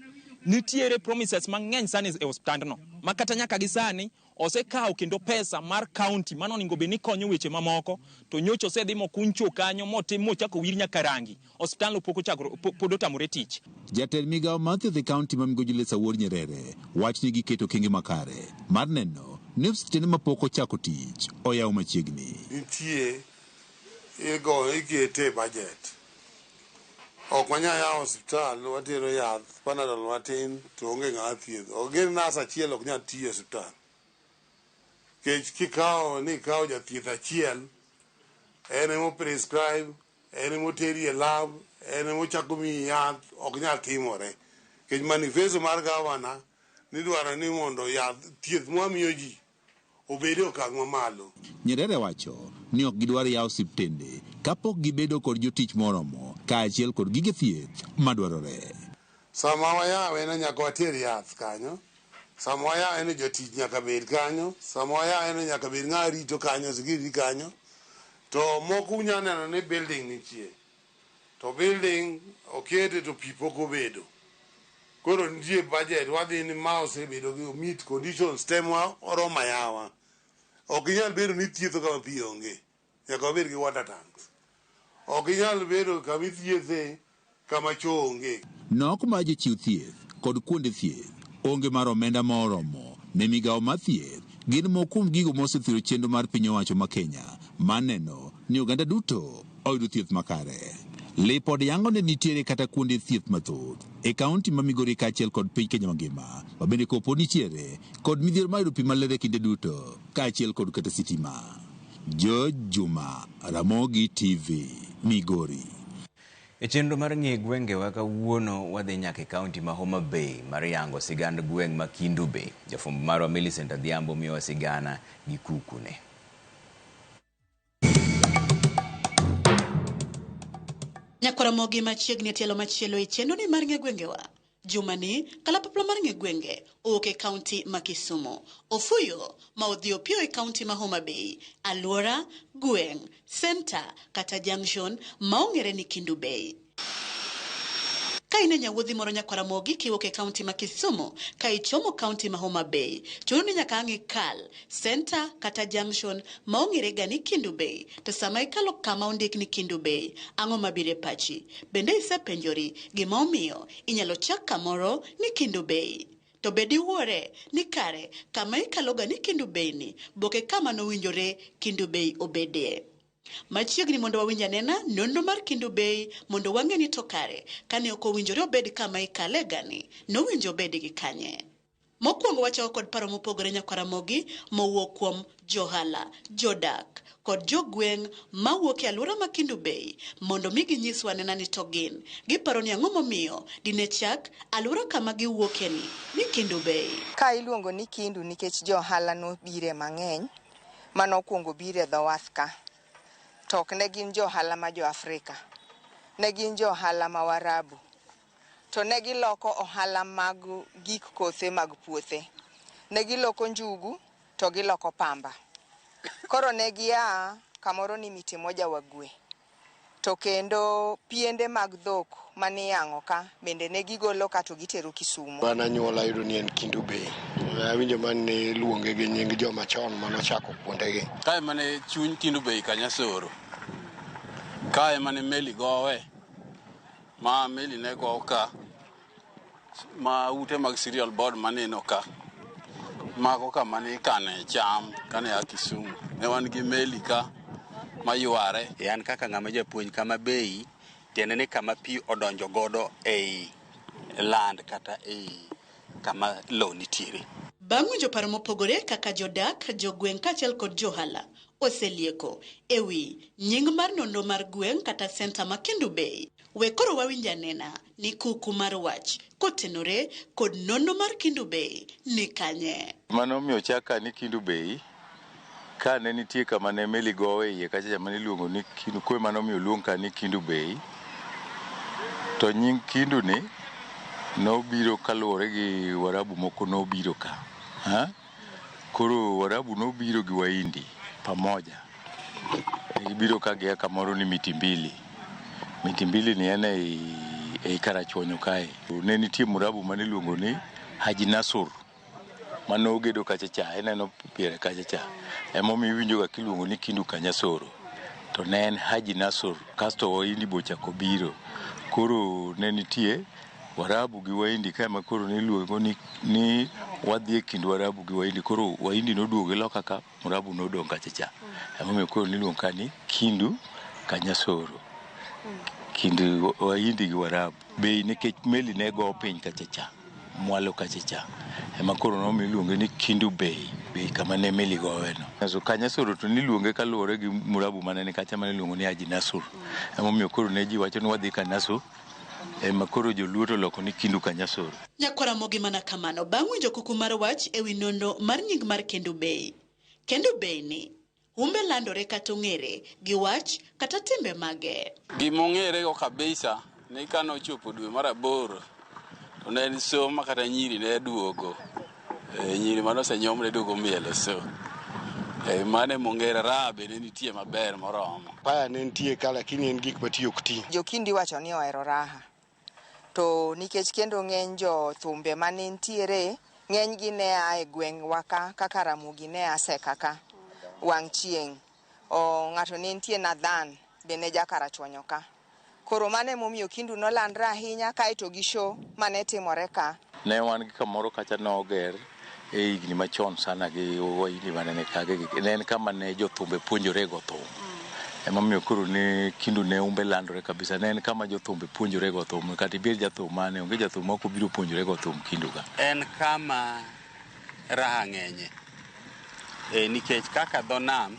Nitiere promises mang'eny sani e osiptandno ma kata nyaka gi sani osekawo kendo pesa mar county mano onego bed ni konyo weche mamoko to nyocha osedhi mokuny cho kanyo motim mochako wir nyaka rangi. Osiptandno pok ochako pod otamore tich. Jatend migawo mar thieth e kaunti ma Migori Julius Awuor Nyerere wacho ni giketo okenge makare mar neno ni osiptende mapok ochako tich oyaw machiegni. Nitie igo ikete budget. Ok wanyal yawo osiptal watero yath Panadol matin to onge ng'ama thiedho. Onge nas achiel ok nyal tiyo e osiptal. Kech kikawo ni ikawo jathieth achiel, en emo prescribe, en emo teri e lab, en emo chako miyi yath, ok nyal timore. Kech manifesto mar gavana nidwaro ni mondo yath thieth mwamiyo ji obed e okang' mamalo. Nyerere wacho ni ok gidwar yawo osiptende kapok gibedo kod jotich moromo kaachiel kod gige thieth madwarore. Sama wayawe no nyaka water yath kanyo. Sama wayawe no jotich nyaka bed kanyo. Sama wayawe no nyaka bed ng'a rito kanyo, security kanyo. To moko unya neno ni building nitie. To building okete to pi pok obedo. Koro nitie budget wadhi ni ma osebedo gi meet conditions te ma oromo yawa. Ok inyal bedo ni thietho kama pi onge. Nyaka wabed gi water tanks. Ok inyal bedo kama ithiethe kama cho onge. Nok mar jochiw thieth kod kuonde thieth onge mar omenda ma oromo ne migawo mar thieth gin moko kuom gigo mosethiro chenro mar piny owacho ma Kenya mar neno ni oganda duto oyudo thieth makare. Lipod yango ni nitiere kata kuonde thieth mathoth e kaunti ma Migori kaachiel kod piny Kenya mangima ma bende kopo nitiere kod midhiero mar yudo pi maler e kinde duto kaachiel kod kata sitima. George Juma, Ramogi TV, Migori. E chenro mar ng'e gwengewa kawuono wadhi nyaka e kaunti ma Homa Bay mar yango sigand gweng' ma Kendu Bay. Jafwambo marwa Millicent Adhiambo miyowa sigana gi kukune. Nyakwaramogi machiegni e tielo machielo e chenro ni mar ng'e gwengewa. Jumani, kalapapla mar ng'e gwenge owuok e kaunti ma Kisumu. Ofuyo ma odhi opiyo e kaunti ma Homa Bay, alwora, gweng', senta kata junction ma ong'ere ni Kendu Bay. Ka in e nyawuodhi moro nyakwaramogi kiwuok e kaunti ma Kisumu ka ichomo kaunti ma Homa Bay, chuno ni nyaka ang' ikal senta kata junction ma ong'ere ga ni Kendu Bay. To sama ikalo kama ondik ni Kendu Bay, ang'o mabiro e pachi? Bende isepenjori gima omiyo inyalo chak kamoro ni Kendu Bay? To be diwuore ni kare kama ikaloga ni Kendu Bay ni boke kama nowinjore Kendu Bay obedie? Machiegni mondo wawinj anena nonro mar Kendu Bay mondo wang'e ni to kare kane ok owinjore obed kama ikale gani, nowinjo obed gi kanye. Mokwongo wachako kod paro mopogore nyakwaramogi mowuok kuom johala, jodak kod jogweng' mawuok e alwora ma Kendu Bay mondo mi ginyiswa anena ni to gin giparo ni ang'o momiyo dine chak alwora kama giwuokeni ni Kendu Bay. Ka iluongo ni Kendu nikech johala nobire mang'eny manokwongo biro e dho wath ka. To ok ne gin johala ma jo Afrika, ne gin johala ma Warabu. To ne giloko ohala mag gik kothe mag puothe. Ne giloko njugu to giloko pamba. Koro ne gia kamoro ni miti moja wagwe. To kendo piende mag dhok maniyang'o ka bende ne gigolo ka to gitero Kisumu. An anyuola ayudo ni en Kendu Bay. Awinjo mane iluonge gi nying joma chon manochako kuondegi. Kae mane chuny Kendu Bay Kanyasoro. Kae mane meli gowe. Ma meli ne gowo ka. Ma ute mag cereal board maneno ka. Mago kama ne ikane cham kane a Kisumu. Ne wan gi meli ka mayware. An kaka ng'ama japuonj kama bei tiende ni kama pi odonjo godo ei land kata ei kama lowo nitiere. Bang' winjo paro mopogore kaka jodak, jogweng' kaachiel kod johala oselieko ewi nying mar nonro mar gweng' kata senta ma Kendu Bay. We koro wawinj anena ni kuku mar wach kotenore kod nonro mar Kendu Bay ni kanye. Mano omiyo ochak ka ni Kendu Bay, ka ne nitie kama ne meli gowe iye kacha mane iluongo ni Kendu, koro mano omiyo oluong ka ni Kendu Bay. To nying Kendu ni nobiro kaluwore gi Warabu moko nobiro ka. Koro Warabu nobiro gi Wahindi pamoja. Gibiro ka gia kamoro ni Miti Mbili. Miti Mbili ni en ei Karachuonyo kae. Ne nitie Murabu mane iluongo ni Haji Nasur mane ogedo kacha cha, ineno piere kacha cha. Emomiyo iwinjo ga kiluongo ni Kendu Kanyasoro. To ne en Haji Nasur, kasto Wahindi bochako biro. Koro ne nitie Warabu gi Wahindi kae ma koro niluongo ni wadhi e kind Warabu gi Wahindi. Koro Wahindi noduogo loka ka, Murabu nodong' kacha cha. Emomiyo koro niluongo ka ni Kendu Kanyasoro. Kind Wahindi gi Warabu. Bei nikech meli ne go piny kacha cha, mwalo kacha cha. Ema koro nomiyo iluonge ni Kendu Bay, bei kama ne meli gowe no. So Kanyasoro to niluonge kaluwore gi Murabu mane ni kacha mane iluongo ni Haji Nasur. Emomiyo koro ne ji wacho ni wadhi Kanyasoro. Ema koro joluo to loko ni Kendu Kanyasoro. Nyakwaramogi mana kamano bang' winjo kuku mar wach ewi nonro mar nying mar Kendu Bay. Kendu Bay ni humbe landore kata ong'ere gi wach kata timbe mage. Gima ong'ere go kabisa ni kane ochopo dwe mar 8 to ne en so ma kata nyiri ne duogo. Nyiri mane osenyuom ne duogo mielo so. Mane mong'ere raha bende nitie maber moromo. Paya ne nitie ka lakini en gik matiyo ok ti. Jokindi wacho ni ohero raha. To nikech kendo ng'eny jo thumbe mane nitiere, ng'eny gi ne a e gweng' wa ka, kaka Ramogi ne a Seka ka, wang' chieng'. Ng'ato ne nitie Nadhan be ne ja Karachuonyo ka. Koro mano emomiyo Kendu nolandre ahinya kaeto gi show mane timore ka. Ne wan gi kamoro kacha noger e higni machon sana gi Wahindi mane ni ka. Ne en kama ne jothumbe puonjore go thum. Emomiyo koro ne Kendu ne umbe landore kabisa. Ne en kama jothumbe puonjore go thum. Kata ibed jathum mane, onge jathum mok obiro puonjore go thum Kendu ka. En kama raha ng'enye. Nikech kaka dho nam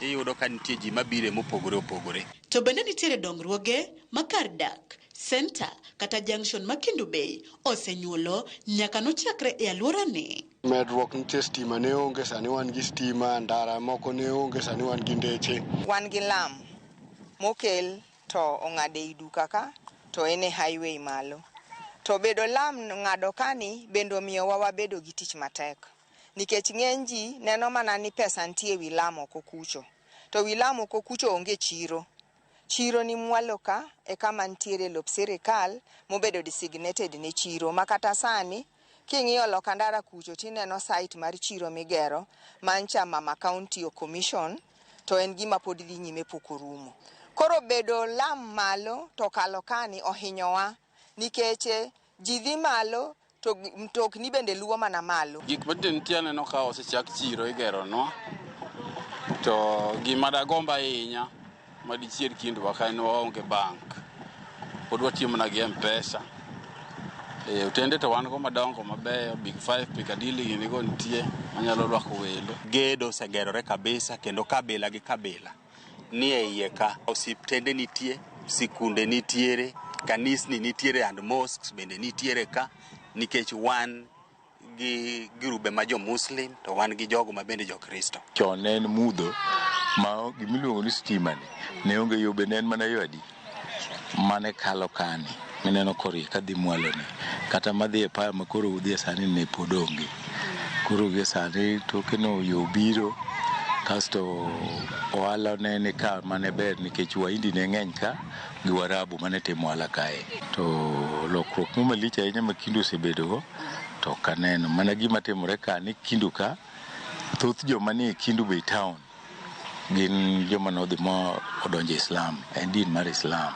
iyudo ka nitie ji mabire mopogore opogore. To bende nitiere dongruoge ma kar dak, senta kata junction ma Kendu Bay osenyuolo nyaka nochakre e alworani. Medruok nitie, stima ne onge, sani wan gi stima, ndara moko ne onge, sani wan gi ndeche. Wan gi lam mokel to ong'ado ei duka ka to en e highway malo. To bedo lam ng'ado kani bende omiyowa wabedo gi tich matek. Nikech ng'eny ji neno mana ni pesa nitie e wi lam oko kucho. To wi lam oko kucho onge chiro. Chiro ni mwalo ka e kama nitiere lop sirikal mobedo designated ne chiro ma kata sani king'iyo loka ndara kucho tineno site mar chiro migero mancha Mama County Commission to en gima pod dhi nyime pok orumo. Koro bedo lam malo to kalo kani ohinyowa nikech ji dhi malo to mtokni bende luwo mana malo. Gik matinde nitie aneno ka osechak chiro igeronwa to gima dagomb ahinya madichier kindwa ka en waonge bank. Pod watiyo mana gi M-Pesa. Otende to wan go madongo mabeyo, Big Five, Piccadilly gini go nitie manyalo rwako welo. Gedo osegerore kabisa kendo kabila gi kabila ni e iye ka. Osiptende nitie, sikunde nitiere, kanisni nitiere and mosques bende nitiere ka nikech wan gi grube ma jo Muslim to wan gi jogo ma bende jo Kristo. Chon ne en mudho ma gimiluongo ni stima ni ne onge yo be ne en mana yo adi mane kalo kani mineno korie kadhi mwalo ni kata madhi e paya ma koro udhi e sani ne pod onge. Koro gie sani toke no yo biro kasto ohala ne ni ka mane ber nikech Wahindi ne ng'eny ka gi Warabu mane timo ohala kae. To lokruok mo malich ahinya ma Kendu osebedogo to ok aneno. Mana gima timore ka ni Kendu ka thoth joma nie Kendu Bay town gin joma nodhi ma odonjo e Islam, en din mar Islam.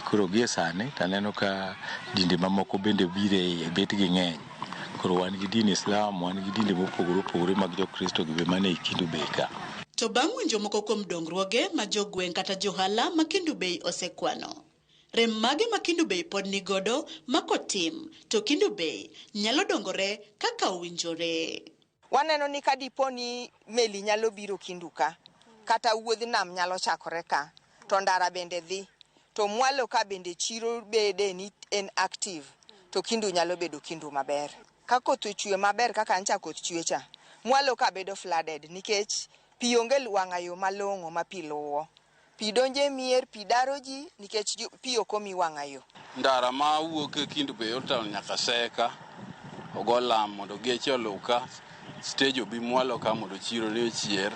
Koro gie sani taneno ka dinde mamoko bende biro e iye bet gi ng'eny. Koro wan gi din Islam, wan gi dinde mopogore opogore mag Jokristo gi be mane ei Kendu Bay ka. To bang' winjo moko kuom dongruoge ma jogweng' kata johala ma Kendu Bay osekwano, rem mage ma Kendu Bay pod nigodo ma kotim to Kendu Bay nyalo dongore kaka owinjore. Waneno ni ka dipo ni meli nyalo biro Kendu ka, kata wuodh nam nyalo chakore ka, to ndara bende dhi, to mwalo ka bende chiro bede ni en active, to Kendu nyalo bedo Kendu maber. Ka koth ochwe maber kaka ncha koth chwe cha, mwalo ka bedo flooded nikech pi onge wang'a yo malong'o ma pi luwo. Pi donjo e mier, pi daro ji nikech pi ok omi wang'a yo. Ndara ma wuok e Kendu Bay Old Town nyaka Seka, ogo lam mondo geche oluw ka, stage obi mwalo ka mondo chiro ni ochier,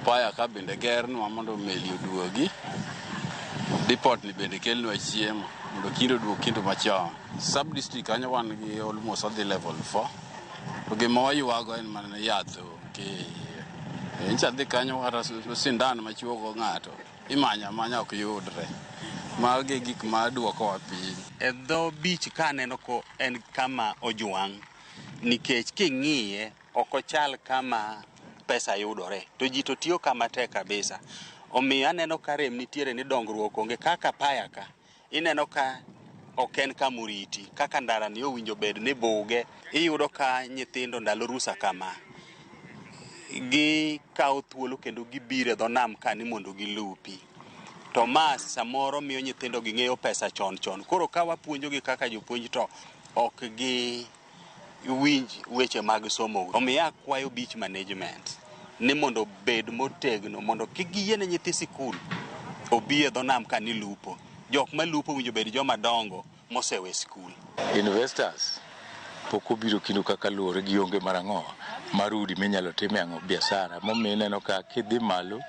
paya ka bende gernwa mondo meli oduogi, depot ni bende kelnwa chiemo mondo Kendu oduog Kendu machon. Sub district kanyo wan gi almost odhi level 4. To gima waywago en mana yath onge. Ncha dhi kanyo kata sindan machuogo ng'ato imanyo amanya ok yudre. Magi e gik ma duokowa piny. E dho beach ka aneno ko en kama ojwang' nikech king'iye ok ochal kama pesa yudore to ji to tiyo kama tek kabisa. Omiyo aneno ka rem nitiere ni dongruok onge kaka paya ka. Ineno ka ok en kama oriti kaka ndara ni owinjo bed ni buge. Iyudo ka nyithindo ndalo rusa kama gikawo thuolo kendo gibiro e dho nam ka ni mondo gilupi. To ma samoro miyo nyithindo ging'eyo pesa chon chon. Koro ka wapuonjogi kaka jopuonj to ok gi winj weche mag somo. Omiyo akwayo beach management ni mondo obed motegno mondo kik giyiene nyithi sikul obi e dho nam ka ni lupo. Jok malupo owinjo bed joma dongo mosewe sikul. Investors pok obiro Kendu kaka luwore gi onge mar ang'o mar udi minyalo time ang'o biashara. Momiyo ineno ka kidhi malo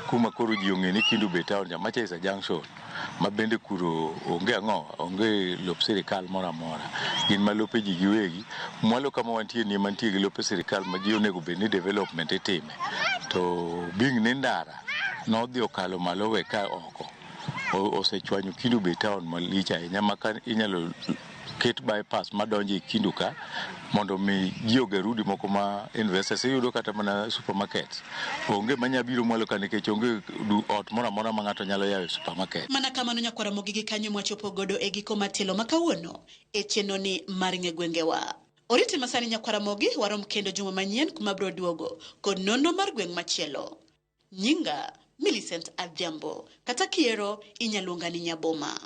kuma koro ji ong'e ni Kendu Bay town cha macha is a junction ma bende kuro onge ang'o onge lop sirikal moro amora. Gin ma lope ji giwegi. Mwalo kama wantie ni ema nitie gi lope sirikal ma ji onego bed ni development itime. To being ni ndara nodhi okalo malo we ka oko osechwanyo Kendu Bay town malich ahinya ma ka inyalo ket bypass madonjo e Kendu ka mondo mi ji oger udi moko ma investors iyudo kata mana supermarkets onge manya biro mwalo ka nikech onge ot moro amora ma ng'ato nyalo yawo e supermarket. Mana kamano nyakwara Mogigi kanyo mwachopo godo e giko matelo ma kawuono e chenro ni mar ng'e gwengewa. Orite masani nyakwara Mogi warom kendo juma manyien kuma biro duogo kod nonro mar gweng' machielo. Nyinga Millicent Adhiambo, kata kiero inyaluonga ni Nyaboma.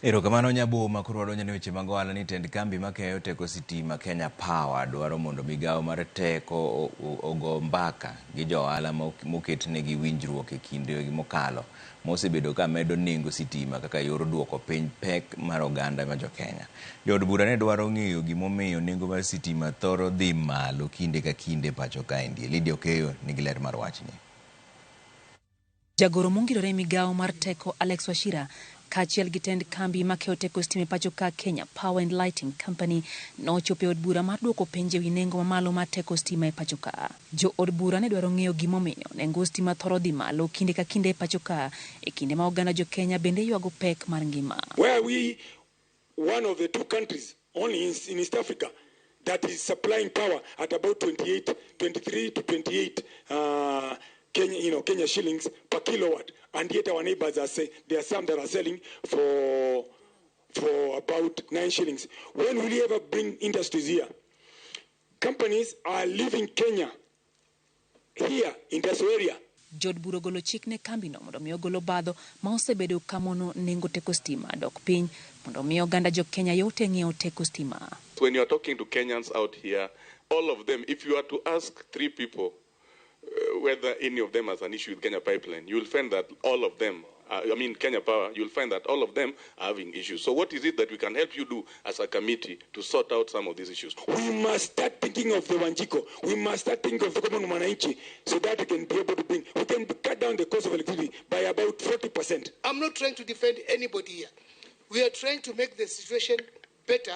Erokamano Nyaboma. Koro wadonjo ne weche mag ohala ni tend kambi makeyo teko sitima Kenya Power dwaro mondo migawo mar teko ogo mbaka gi jo ohala moketnegi winjruok e kinde mokalo mosebedo ka medo nengo sitima kaka yor duoko piny pek mar oganda ma jo-Kenya. Jood bura ne dwaro ng'eyo gimomiyo nengo mar sitima thoro dhi malo kinde ka kinde pacho kaendi. Lydia Okeyo nigi ler mar wachni. Jagoro mongirore e migawo mar teko Alex Wachira kaachiel gi tend kambi makeyo teko stima e pacho ka Kenya Power and Lighting Company nochopo e od bura mar duoko penj ewi nengo mamalo mar teko stima e pacho ka. Jo od bura ne dwaro ng'eyo gimomiyo nengo stima thoro dhi malo kinde ka kinde e pacho ka e kinde ma oganda jo Kenya bende ywago pek mar ngima. Where we one of the two countries only in East Africa that is supplying power at about 28, 23 to 28 Kenya, you know, Kenya shillings per kilowatt, and yet our neighbors are say there are some that are selling for about 9 shillings. When will you ever bring industries here? Companies are leaving Kenya here in this area. Jood bura ogolo chik ne kambino mondo mi ogol obadho ma osebedo ka mono nengo teko stima dok piny mondo mi oganda jo Kenya yote ng'iewo teko stima. When you are talking to Kenyans out here, all of them, if you are to ask 3 people whether any of them has an issue with Kenya Pipeline, you will find that all of them, Kenya Power, you will find that all of them are having issues. So what is it that we can help you do as a committee to sort out some of these issues? We must start thinking of the Wanjiko. We must start thinking of the common Mwananchi so that we can be able to bring, we can cut down the cost of electricity by about 40%. I'm not trying to defend anybody here. We are trying to make the situation better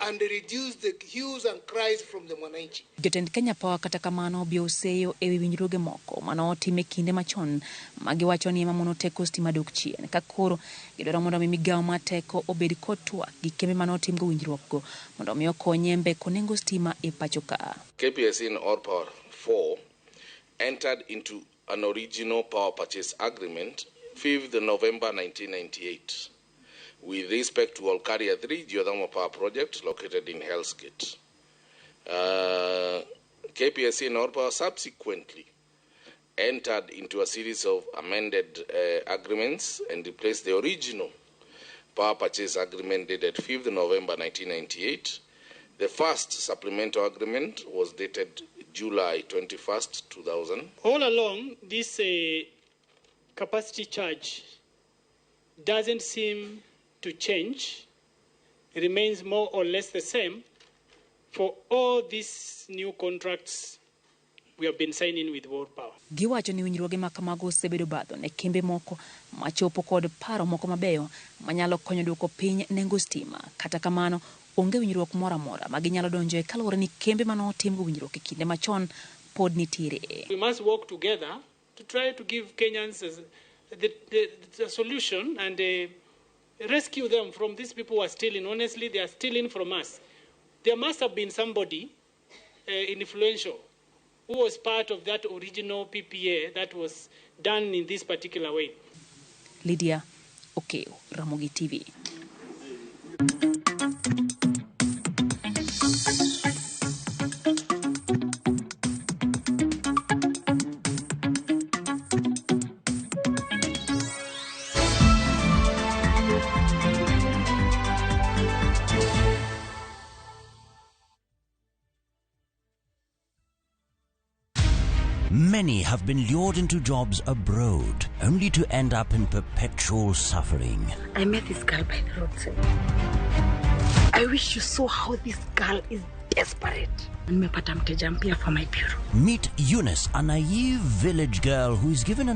and reduce the hues and cries from the mwananchi. Jotend Kenya Power kata kamano obiro seyo ewi winjruoge moko mane otim e kinde machon magiwacho ni ema mono teko stima dok chien ka koro gidwaro mondo mi migawo mar teko obed kod twak gi kembe mane otimgo winjruokgo mondo mi okonye mbeko nengo stima e pacho ka. KPLC and All Power 4 entered into an original power purchase agreement 5th November 1998 with respect to Olkaria 3 geothermal power project located in Hell's Gate. KPLC and All Power subsequently entered into a series of amended agreements and replaced the original power purchase agreement dated 5th November 1998. The first supplemental agreement was dated July 21st, 2000. All along, this capacity charge doesn't seem to change. It remains more or less the same for all these new contracts we have been signing with World Power. Giwacho ni winjruoge ma kamago osebedo badho ne kembe moko machopo kod paro moko mabeyo manyalo konyo duoko piny nengo stima. Kata kamano, onge winjruok moro amora ma ginyalo donjoe kaluwore ni kembe mane otimgo winjruok e kinde machon pod nitiere. We must work together to try to give Kenyans the solution and rescue them from these people who are stealing. Honestly, they are stealing from us. There must have been somebody influential who was part of that original PPA that was done in this particular way. Lydia Okeo, Ramogi TV. Many have been lured into jobs abroad, only to end up in perpetual suffering. I met this girl by the roadside. I wish you saw how this girl is desperate. Nimepata mteja mpya for my bureau. Meet Eunice, a naive village girl who is given an